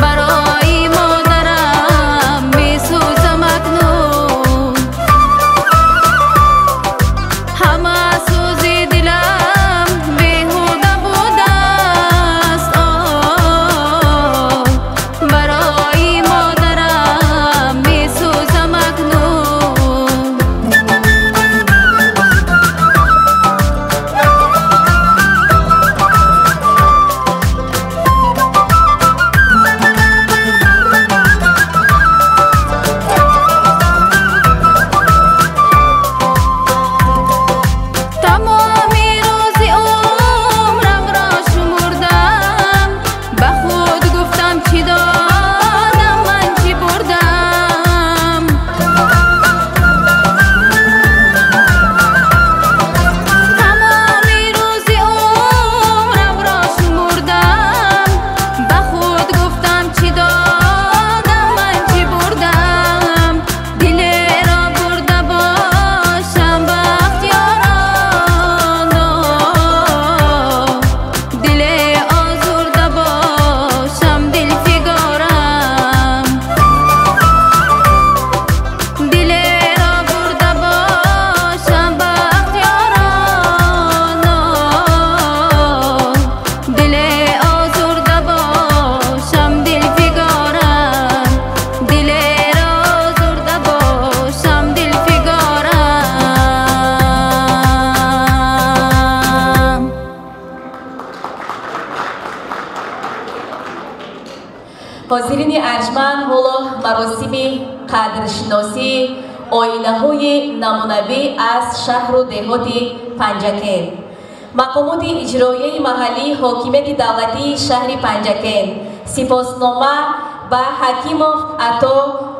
барои модарам месӯзам акнун. Ҳама сӯзи дилам беҳуда будааст, барои модарам месӯзам акнун. Тамоми рӯзи умрамро шумурдам, ба худ гуфтам чӣ додам ман чӣ бурдам. Тамоми рӯзи умрамро шумурдам, ба худ гуфтам чӣ додам ман чӣ бурдам. Дилеро бурда бошам бахтиёрон, диле озурда бошам дилфигорам. Дилеро бурда бошам бахтиёрон, диле озурда бошам дилфигорам. Дилеро озурда бошам дилфигорам. Ҳозирини арҷманд, ҳоло маросими қадршиносии оилаҳои намунавӣ аз шаҳру деҳоти Панҷакент. Мақомоти иҷроияи маҳаллии ҳокимияти давлатии шаҳри Панҷакент сипоснома ба Ҳакимов Ато,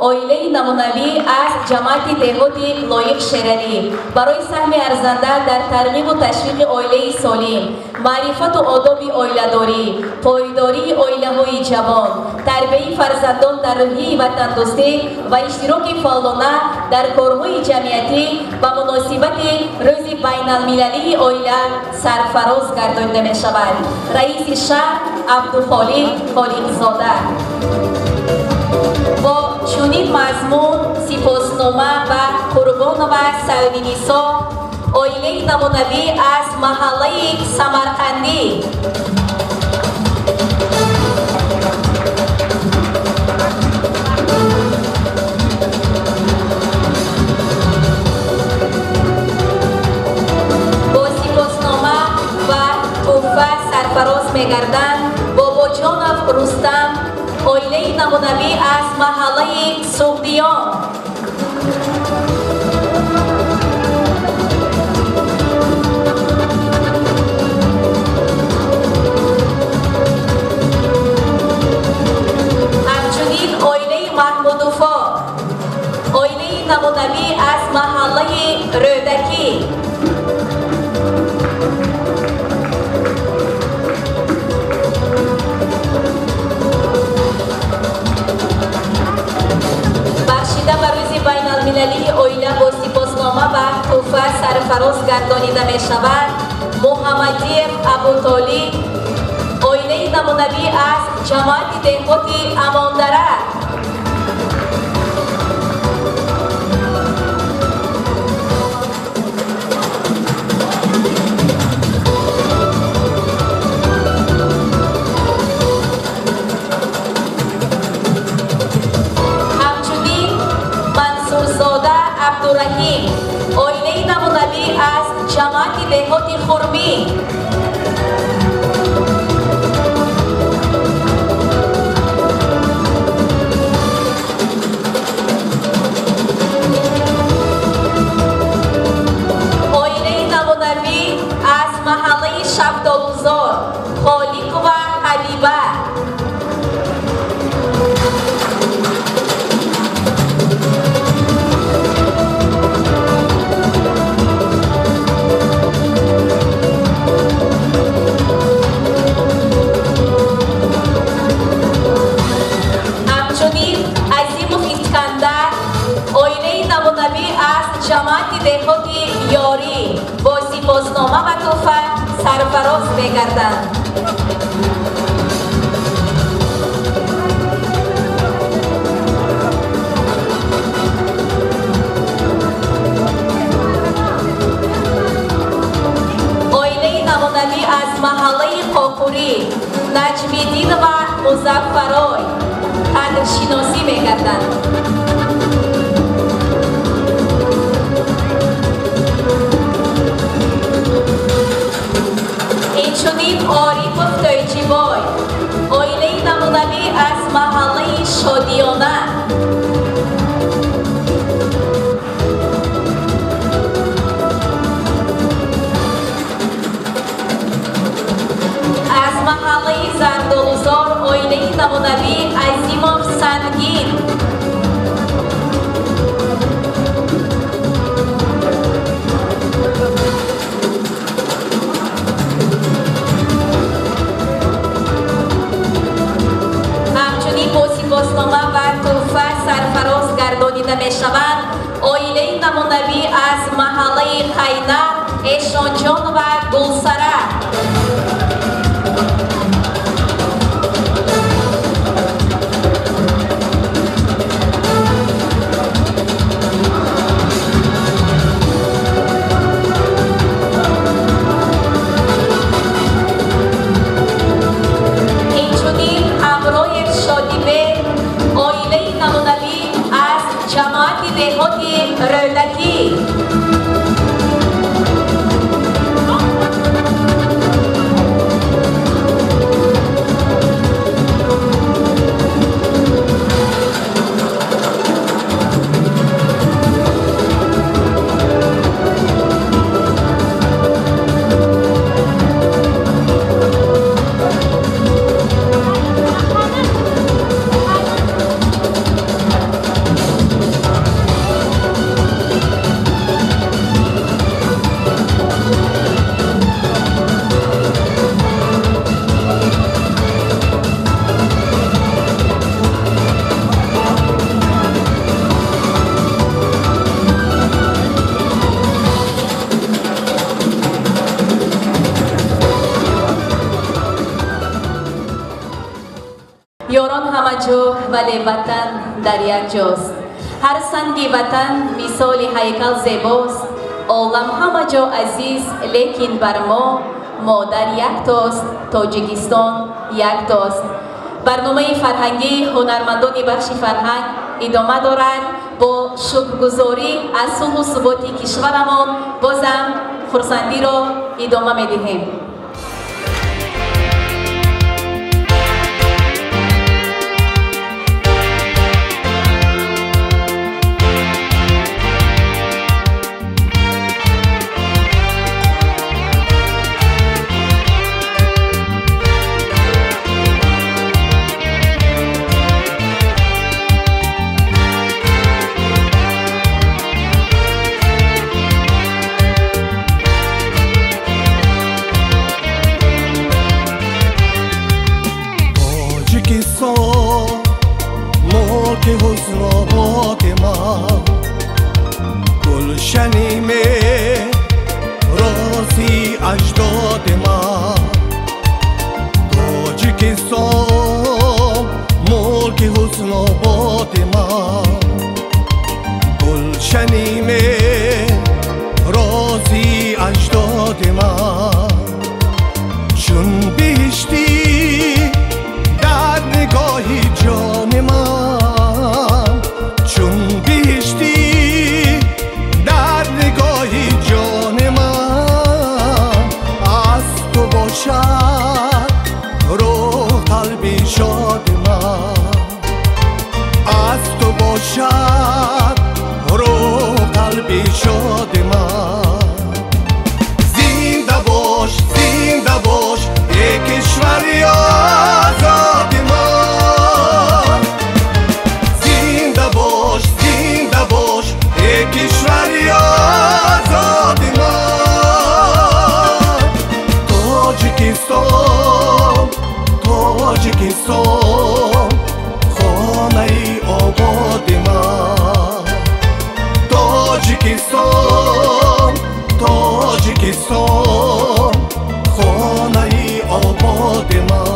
оилаи намунавӣ аз ҷамоати деҳоти Лоиқ Шералӣ барои саҳми арзанда дар тарғибу ташвиқи оилаи солим, маърифату одоби оиладорӣ, пойдории оилаҳои ҷавон, тарбияи фарзандон дар рӯҳияи ватандӯстӣ ва иштироки фаъолона дар корҳои ҷамъиятӣ ба муносибати Рӯзи байналмилалии оила сарфароз гардонида мешавад. Раиси шаҳр Абдухолиқ Холиқзода. Бо чунин мазмун сипоснома ба Қурбонова Савинисо, оилаи намунавӣ аз маҳаллаи Самарқандӣ. Бо сипоснома ва тӯҳфа сарфароз мегарданд Бобоҷонов Рустам, оилаи намунавӣ аз маҳаллаи Суғдиён. Ҳамчунин оилаи Маҳмудуфо, оилаи намунавӣ аз маҳаллаи Рӯдакӣ. Бахшида ба Рӯзи байналмилалии оила бо сипоснома ва тӯҳфа сарфароз гардонида мешавад Муҳаммадиев Абутолиб, оилаи намунавӣ аз ҷамоати деҳоти Амондара. Ҳабиба. Ҳамчунин Азимов Искандар, оилаи намунавӣ аз ҷамоати деҳоти Ёрӣ бо сипоснома ва тӯҳфа сарфароз мегарданд. Оилаи намунавӣ аз маҳаллаи Қоқурӣ Наҷмиддинова Музаффарой қадршиносӣ мегарданд. Инчунин Орипов Тойчибой, оилаи намунавӣ аз маҳаллаи Шодиёна. Аз маҳаллаи Зардолузор оилаи намунавӣ Азимов Сангин. Ҳамчунин бо сипоснома ва тӯҳфа сарфароз гардонида мешаванд оилаи намунавӣ аз маҳаллаи Қайнар Эшонҷон ва Гулсара. Инчунин Ҳамроев Шодибек, оилаи намунавӣ аз ҷамоати деҳоти Рӯдакӣ. Ёрон ҳама ҷо, вале ватан дар як ҷост. Ҳар санги ватан мисоли ҳайкал зебост. Олам ҳама ҷо азиз, лекин бар мо модар яктост, Тоҷикистон яктост. Барномаи фарҳангии ҳунармандони бахши фарҳанг идома дорад. Бо шукргузорӣ аз сулҳу суботи кишварамон бозам хурсандиро идома медиҳем. Аз ту бошад. Тоҷикистон, хонаи ободи ман. Тоҷикистон, Тоҷикистон, хонаи ободи ман.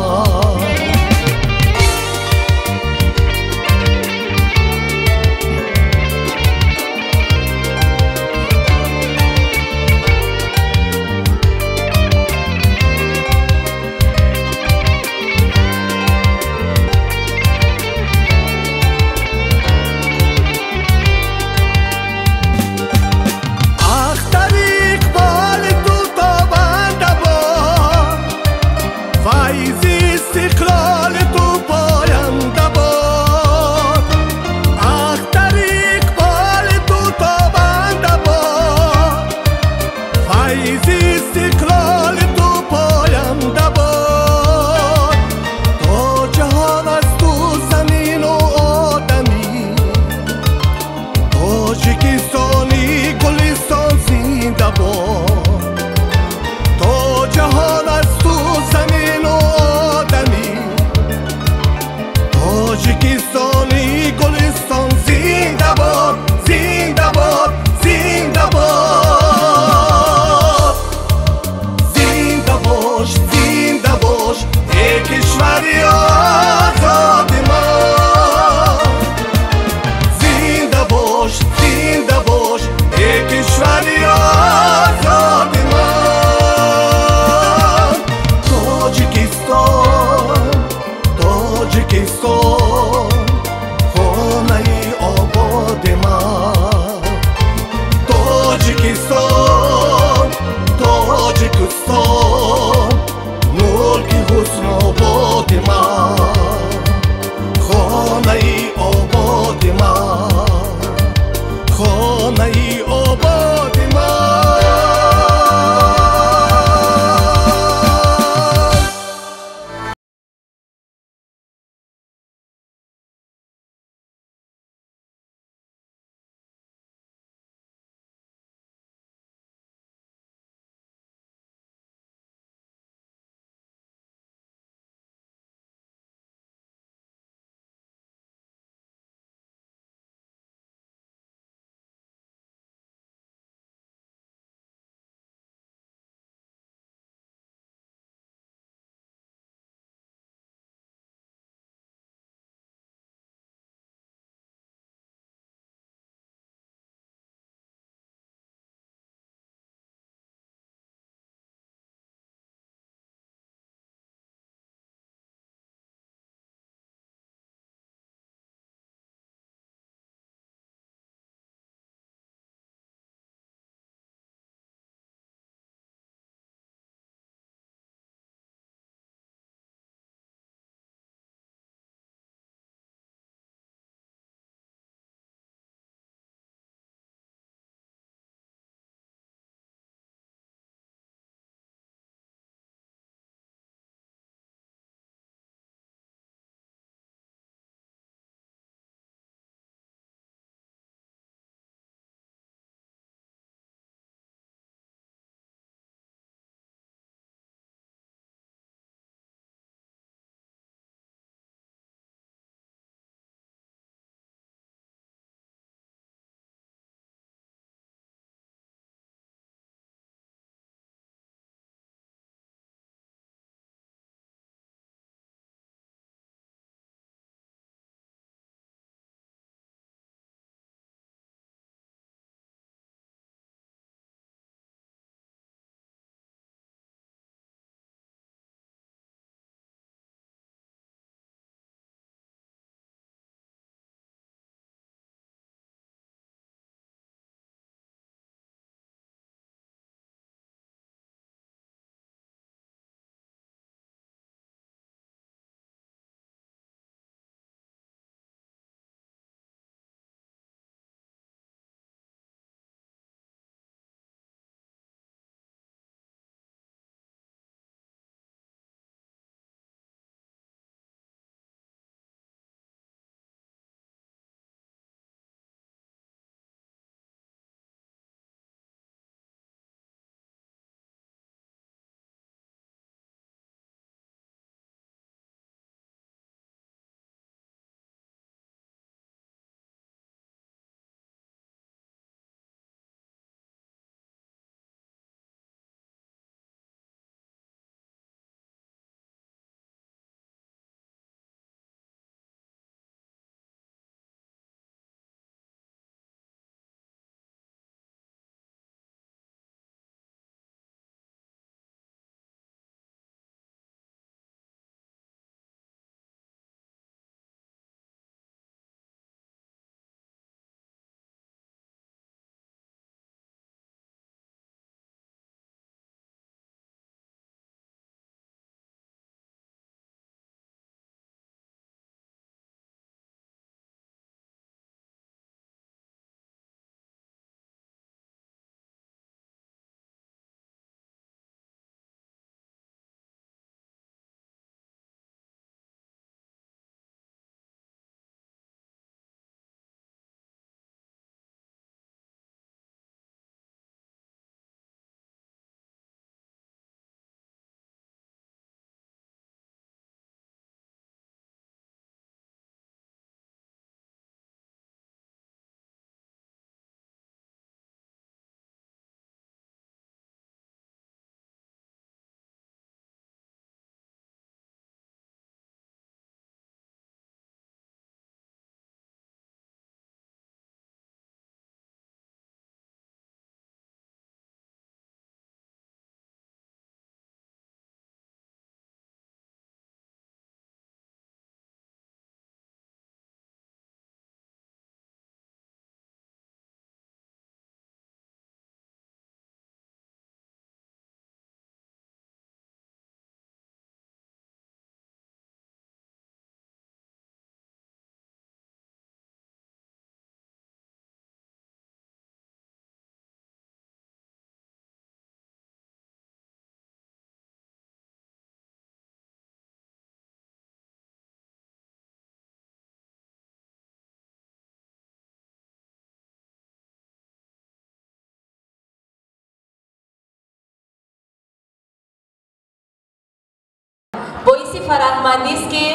Фараҳмандист, ки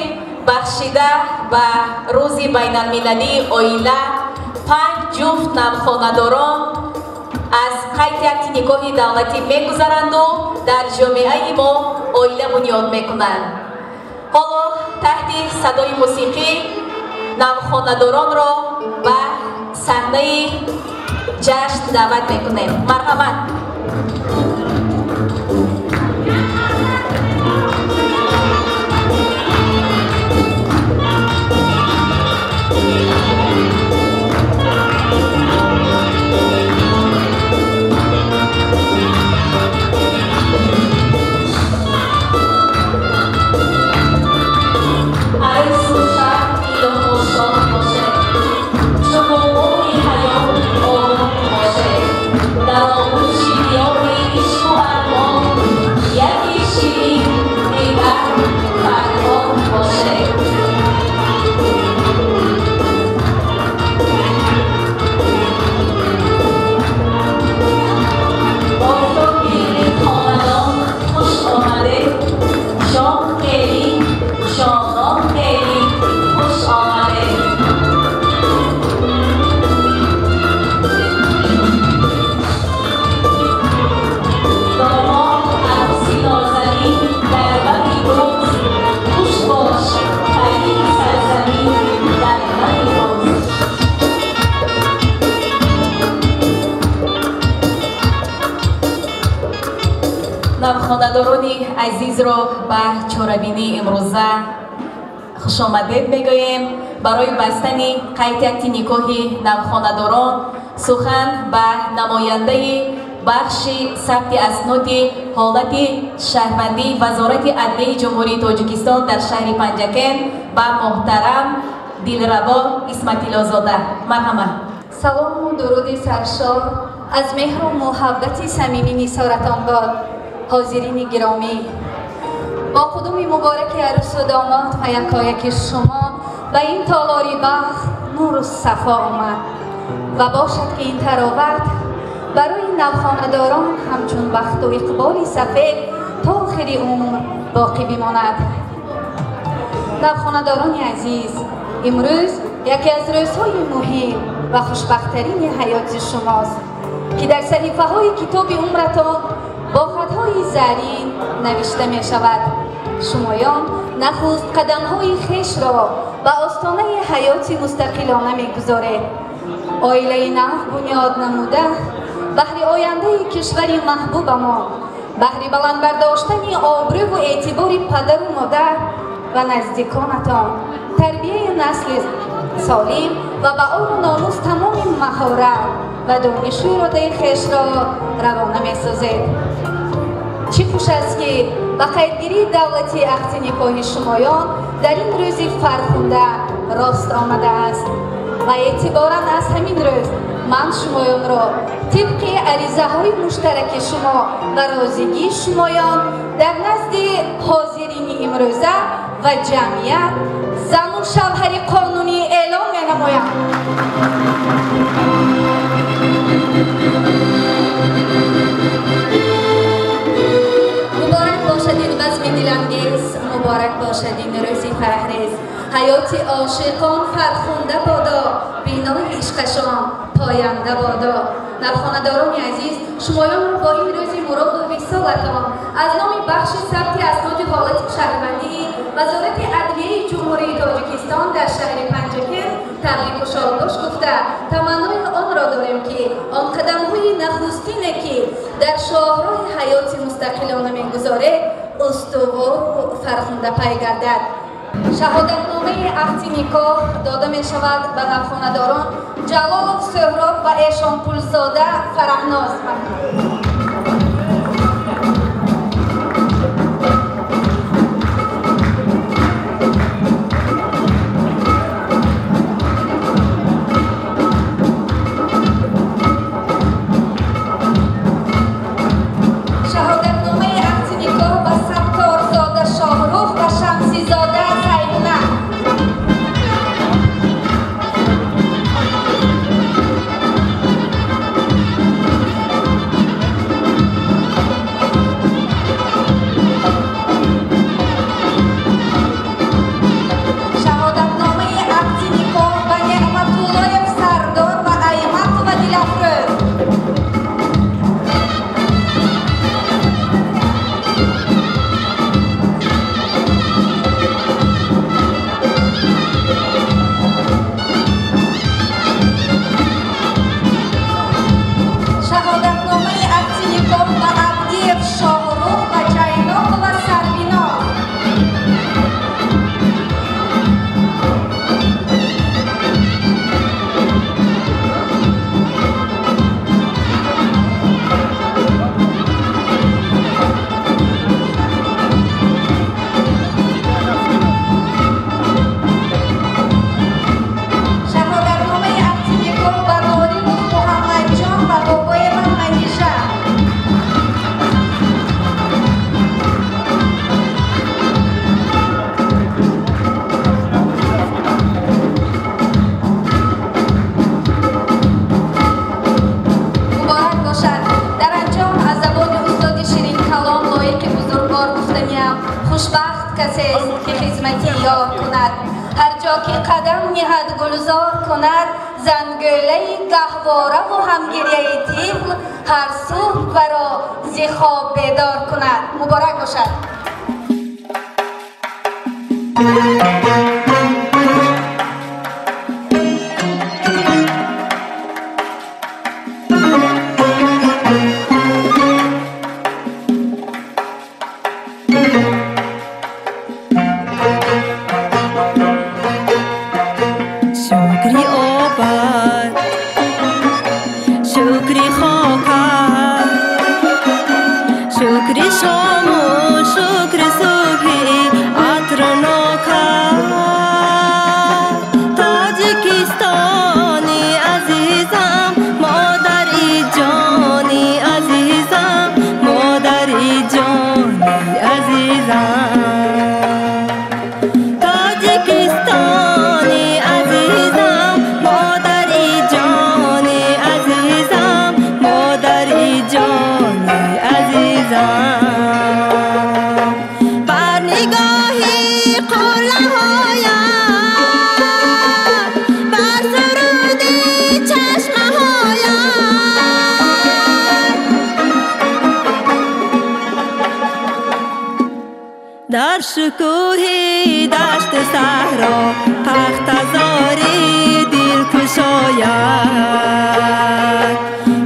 бахшида ба рӯзи байналмилалии оила 5 ҷуфт навхонадорон аз қайди акти никоҳи давлатӣ мегузаранду дар ҷомеаи мо оила бунёд мекунанд. Ҳоло таҳти садои мусиқӣ навхонадоронро ба саҳнаи ҷашн даъват мекунем. Марҳамат. Навхонадорони азизро ба чорабинии имрӯза хушомадед мегӯем. Барои бастани қайди акти никоҳи навхонадорон сухан ба намояндаи бахши сабти асноди ҳолати шаҳрвандии Вазорати адлияи Ҷумҳурии Тоҷикистон дар шаҳри Панҷакент ба муҳтарам Дилрабо Исматиллозода. Марҳамат. Салому дуруди саршор аз меҳру муҳаббати самимӣ нисоратон бод. Ҳозирини гиромӣ, бо қудуми мубораки арӯсу домод ва якояки шумо ба ин толори бахт нуру сафо омад ва бошад, ки ин тароват барои навхонадорон ҳамчун бахту иқболи сафед то охири умр боқӣ бимонад. Навхонадорони азиз, имрӯз яке аз рӯзҳои муҳим ва хушбахттарини ҳаёти шумост, ки дар саҳифаҳои китоби умратон бо хатҳои зарин навишта мешавад. Шумоён нахуст қадамҳои хешро ба остонаи ҳаёти мустақилона мегузоред. Оилаи нав бунёд намуда, баҳри ояндаи кишвари маҳбубамон, баҳри баланд бардоштани обрӯву эътибори падару модар ва наздиконатон, тарбияи насли солим ва ба ору номус тамоми маҳорат ва донишу иродаи хешро равона месозед. Чӣ хуш аст, ки ба қайдгирии давлатии ақди никоҳи шумоён дар ин рӯзи фархунда рост омадааст ва эътиборан аз ҳамин рӯз ман шумоёнро тибқи аризаҳои муштараки шумо ва розигии шумоён дар назди ҳозирини имрӯза ва ҷамъият зану шавҳари қонунӣ эълон менамоям. Муборак бошад ин базми дилангез, муборак бошад ин рӯзи фараҳрез. Ҳаёти ошиқон фархунда бодо, бинои ишқашон поянда бодо. Навхонадорони азиз, шумоёнро бо ин рӯзи муроду висолатон аз номи бахши сабти асноди ҳолати шаҳрвандии Вазорати адлияи Ҷумҳурии Тоҷикистон дар шаҳри Панҷакент табрику шодбош гуфта, таманнои онро дорем, ки он қадамҳои нахустине, ки дар шоҳроҳи ҳаёти мустақилона мегузоред, устувору фархунда пай гардад. Шаҳодатномаи ақди никоҳ дода мешавад ба навхонадорон Ҷалолов Суҳроб ва Эшонпулзода Фараҳноз. Шаҳодатномаи ақди никоҳ ба Сатторзода Шоҳрух ва Шамсизода Сайна. муҳаббати ёр кунад. Ҳар ҷо ки қадам ниҳад гулзор кунад, зангӯлаи гаҳвораву ҳамгирияи тифл ҳар субҳ варо зи хоб бедор кунад. Муборак бошад. Дар шукӯҳи дашту саҳро пахтазори дил кушояд.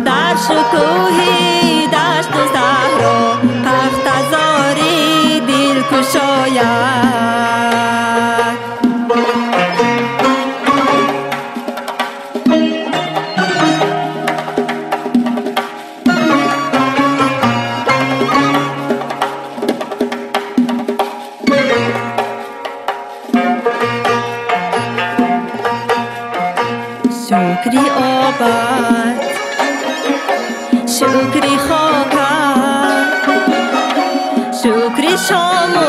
Дар шукӯҳи дашту саҳро пахтазори дил кушояд. Шукри обад, шукри хокат, шукри шому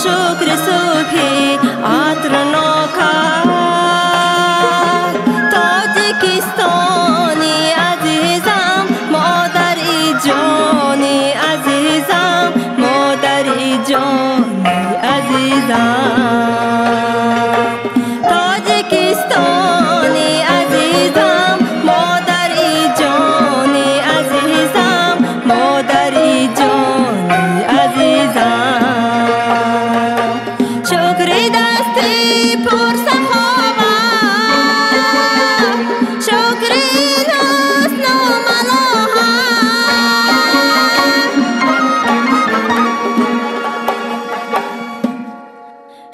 шукри субҳи атрнокат. Тоҷикистони азизам, модари ҷони азизам, модари ҷони азизам. Тоҷикистони азизам, модари ҷони азизам, модари ҷони азизам. Шукри дасти пурсаховат, шукри ҳусну малоҳат.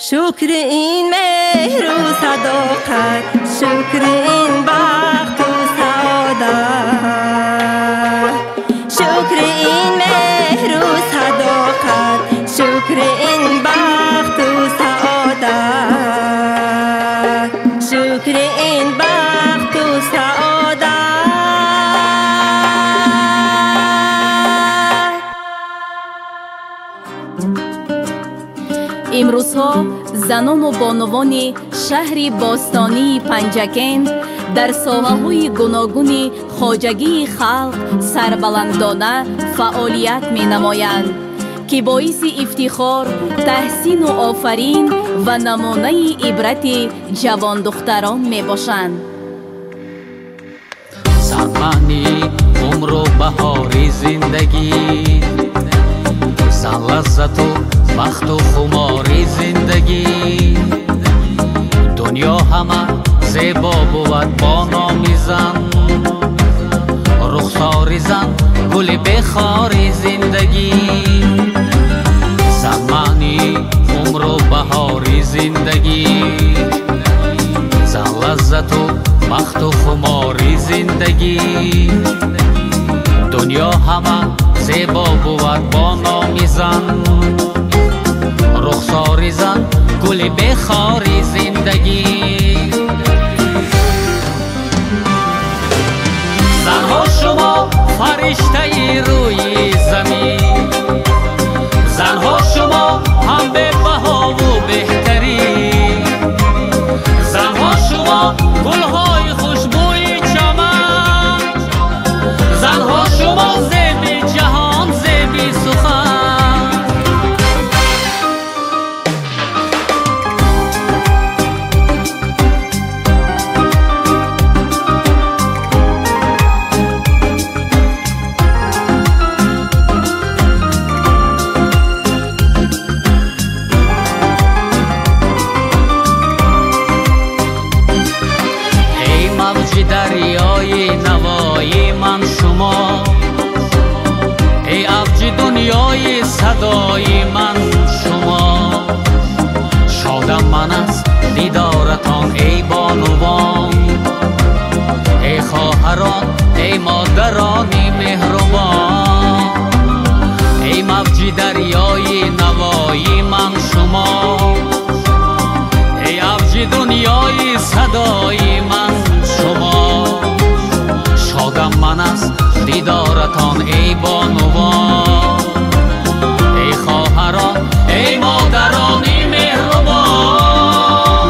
Шукри ин меҳру садоқат, шукри ин бахту саодат. Шукри ин меҳру садоқат, шукри ин бахту саодат. Шукри ин бахту саодат. Имрӯзҳо занону бонувони шаҳри бостонии Панҷакент дар соҳаҳои гуногуни хоҷагии халқ сарбаландона фаъолият менамоянд, ки боиси ифтихор, таҳсину офарин ва намунаи ибрати ҷавондухтарон мебошанд. Зан маъни умру баҳори зиндагӣ, зан лаззату бахту хумори зиндагӣ. Дунё ҳама зебо бувад бо номи зан, рухсори зан гули бехори зиндагӣ. Зан маъни умру баҳори зиндагӣ, зан лаззату бахту хумори зиндагӣ. Дунё ҳама зебо бувад бо номи зан, рухсори зан гули бехори зиндагӣ. Занҳо шумо фариштаи рӯи замин, занҳо шумо ҳам бебаҳову беҳтарин. Занҳо шумо гулҳои хушбӯи чаман, занҳо шумо зеби ҷаҳон, зеби сухан. садои ман шумо. Шодам ман аз дидоратон эй бонувон, эй хоҳарон, эй модарони меҳрубон, эй мавҷи дарёи навои ман шумо, эй авҷи дунёи садои ман шумо. Шодам ман аз дидоратон эй бонувон, эй хоҳарон, эй модарони меҳрубон.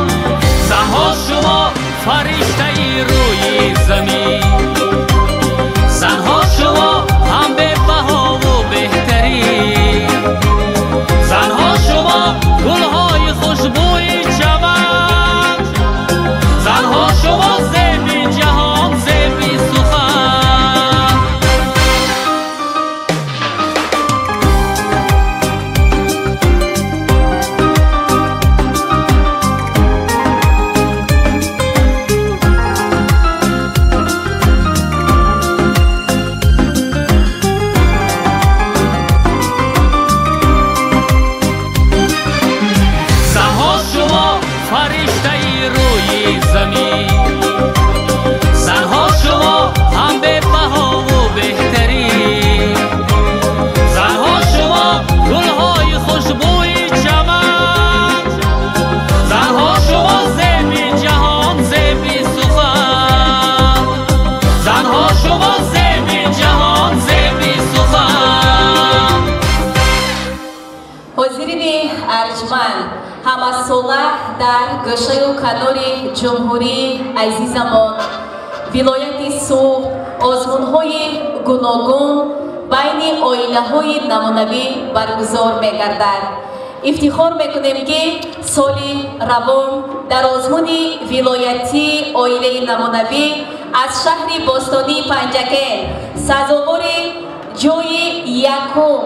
Занҳо шумо фариштаи рӯи замин, занҳо шумо ҳам бебаҳову беҳтарин, занҳо шумо гулҳои хушбӯи чаман, занҳо шумо зеби ҷаҳон, зеби сухан. Занҳо шумо фариштаи рӯи замин, занҳо шумо ҳам бебаҳову беҳтарин, занҳо шумо гулҳои хушбӯи чаман, занҳо шумо зеби ҷаҳон, зеби сухан, занҳо шумо зеби ҷаҳон, зеби сухан. Ҳозирини арҷманд, ҳамасола дар гӯшаю канори ҷумҳурии азизамон, вилояти Суғд, озмунҳои гуногун байни оилаҳои намунавӣ баргузор мегардад. Ифтихор мекунем, ки соли равон дар озмуни вилоятии оилаи намунавӣ аз шаҳри бостонии Панҷакент сазовори ҷойи якум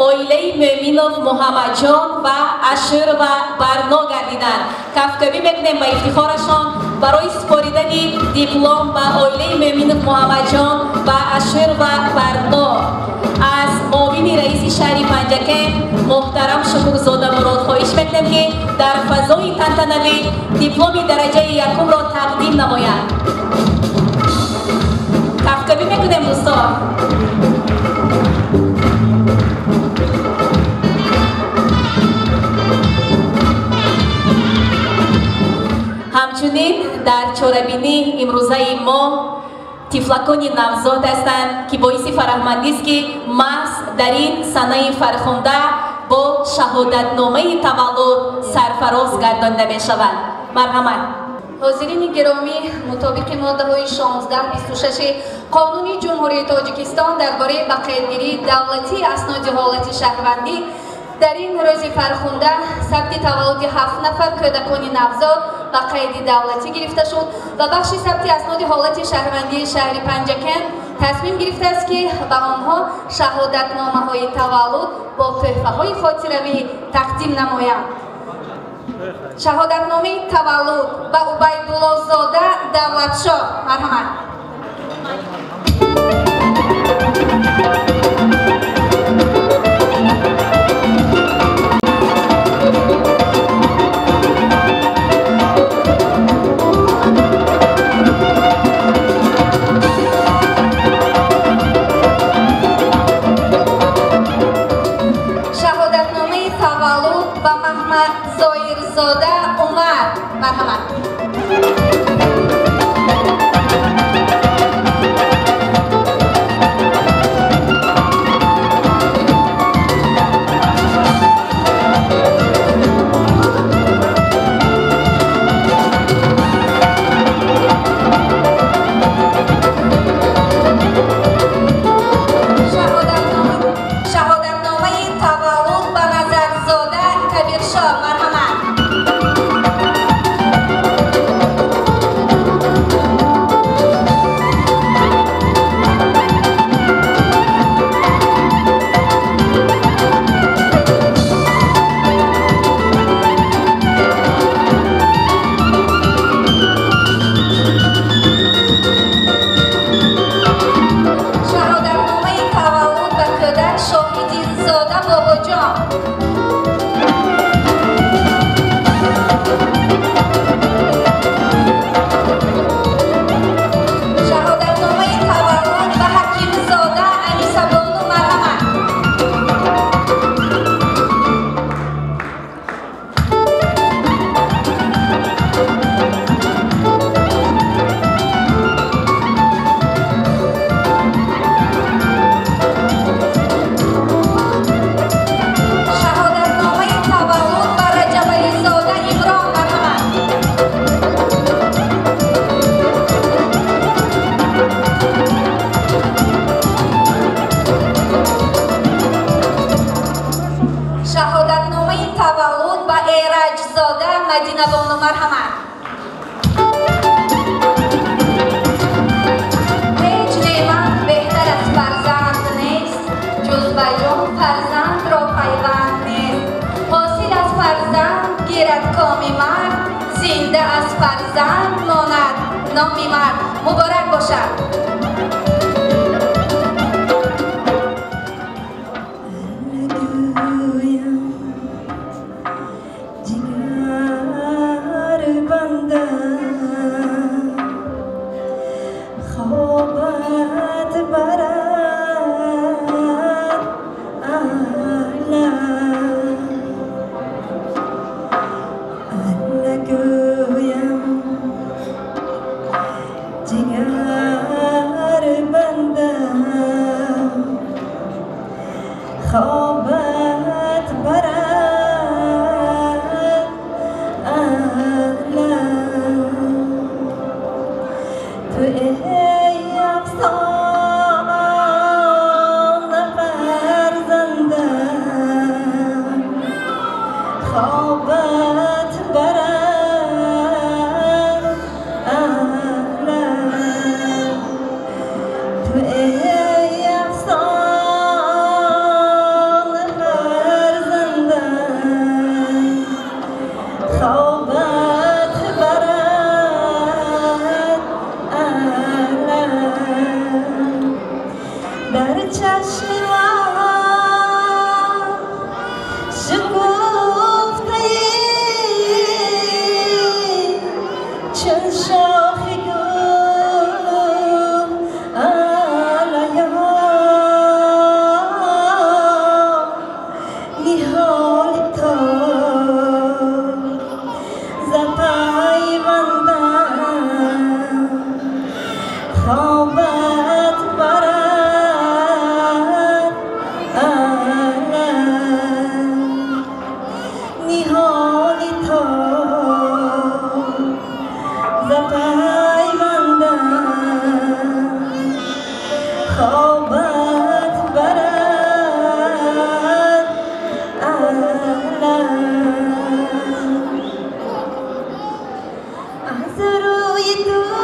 оилаи Мӯминов Муҳаммадҷон ва Аширова Барно гардиданд. Кафкӯбӣ мекунем ба ифтихорашон барои супоридани диплом ба оилаи Мӯминов Муҳаммадҷон ва Аширова Барно аз муовини раиси шаҳри Панҷакент муҳтарам Шукурзода Мурод хоҳиш мекунем, ки дар фазои тантанавӣ дипломи дараҷаи якумро тақдим намоянд. Кафкӯбӣ мекунем, дӯстон. Ҳамчунин дар чорабинии имрӯзаи мо тифлакони навзод ҳастанд, ки боиси фараҳмандист, ки маҳз дар ин санаи фархунда бо шаҳодатномаи таваллуд сарфароз гардонида мешаванд. Марҳамат. Ҳозирини гиромӣ, мутобиқи моддаҳои 16, 26 Қонуни Ҷумҳурии Тоҷикистон дар бораи ба қайдгирии давлатии асноди ҳолати шаҳрвандӣ, дар ин рӯзи фархунда сабти таваллуди ҳафт нафар кӯдакони навзод ба қайди давлатӣ гирифта шуд ва бахши сабти асноди ҳолати шаҳрвандии шаҳри Панҷакент тасмим гирифтааст, ки ба онҳо шаҳодатномаҳои таваллуд бо тӯҳфаҳои хотиравӣ тақдим намоянд. Шаҳодатномаи таваллуд ба Убайдуллозода Давлатшоҳ, марҳамат. Шаҳодатномаи таваллуд ба Маҳмадзоирзода Умар, марҳамат. Шаҳодатномаи таваллуд ба Назарзода Кабиршоҳ, марҳамат. Бону, марҳамат. Ҳеҷ неъмат беҳтар аз фарзанд нест, ҷуз ба ҷон фарзандро пайванд нест. Ҳосил аз фарзанд гирад коми мард, зинда аз фарзанд монад номи мард. Муборак бошад. از روی تو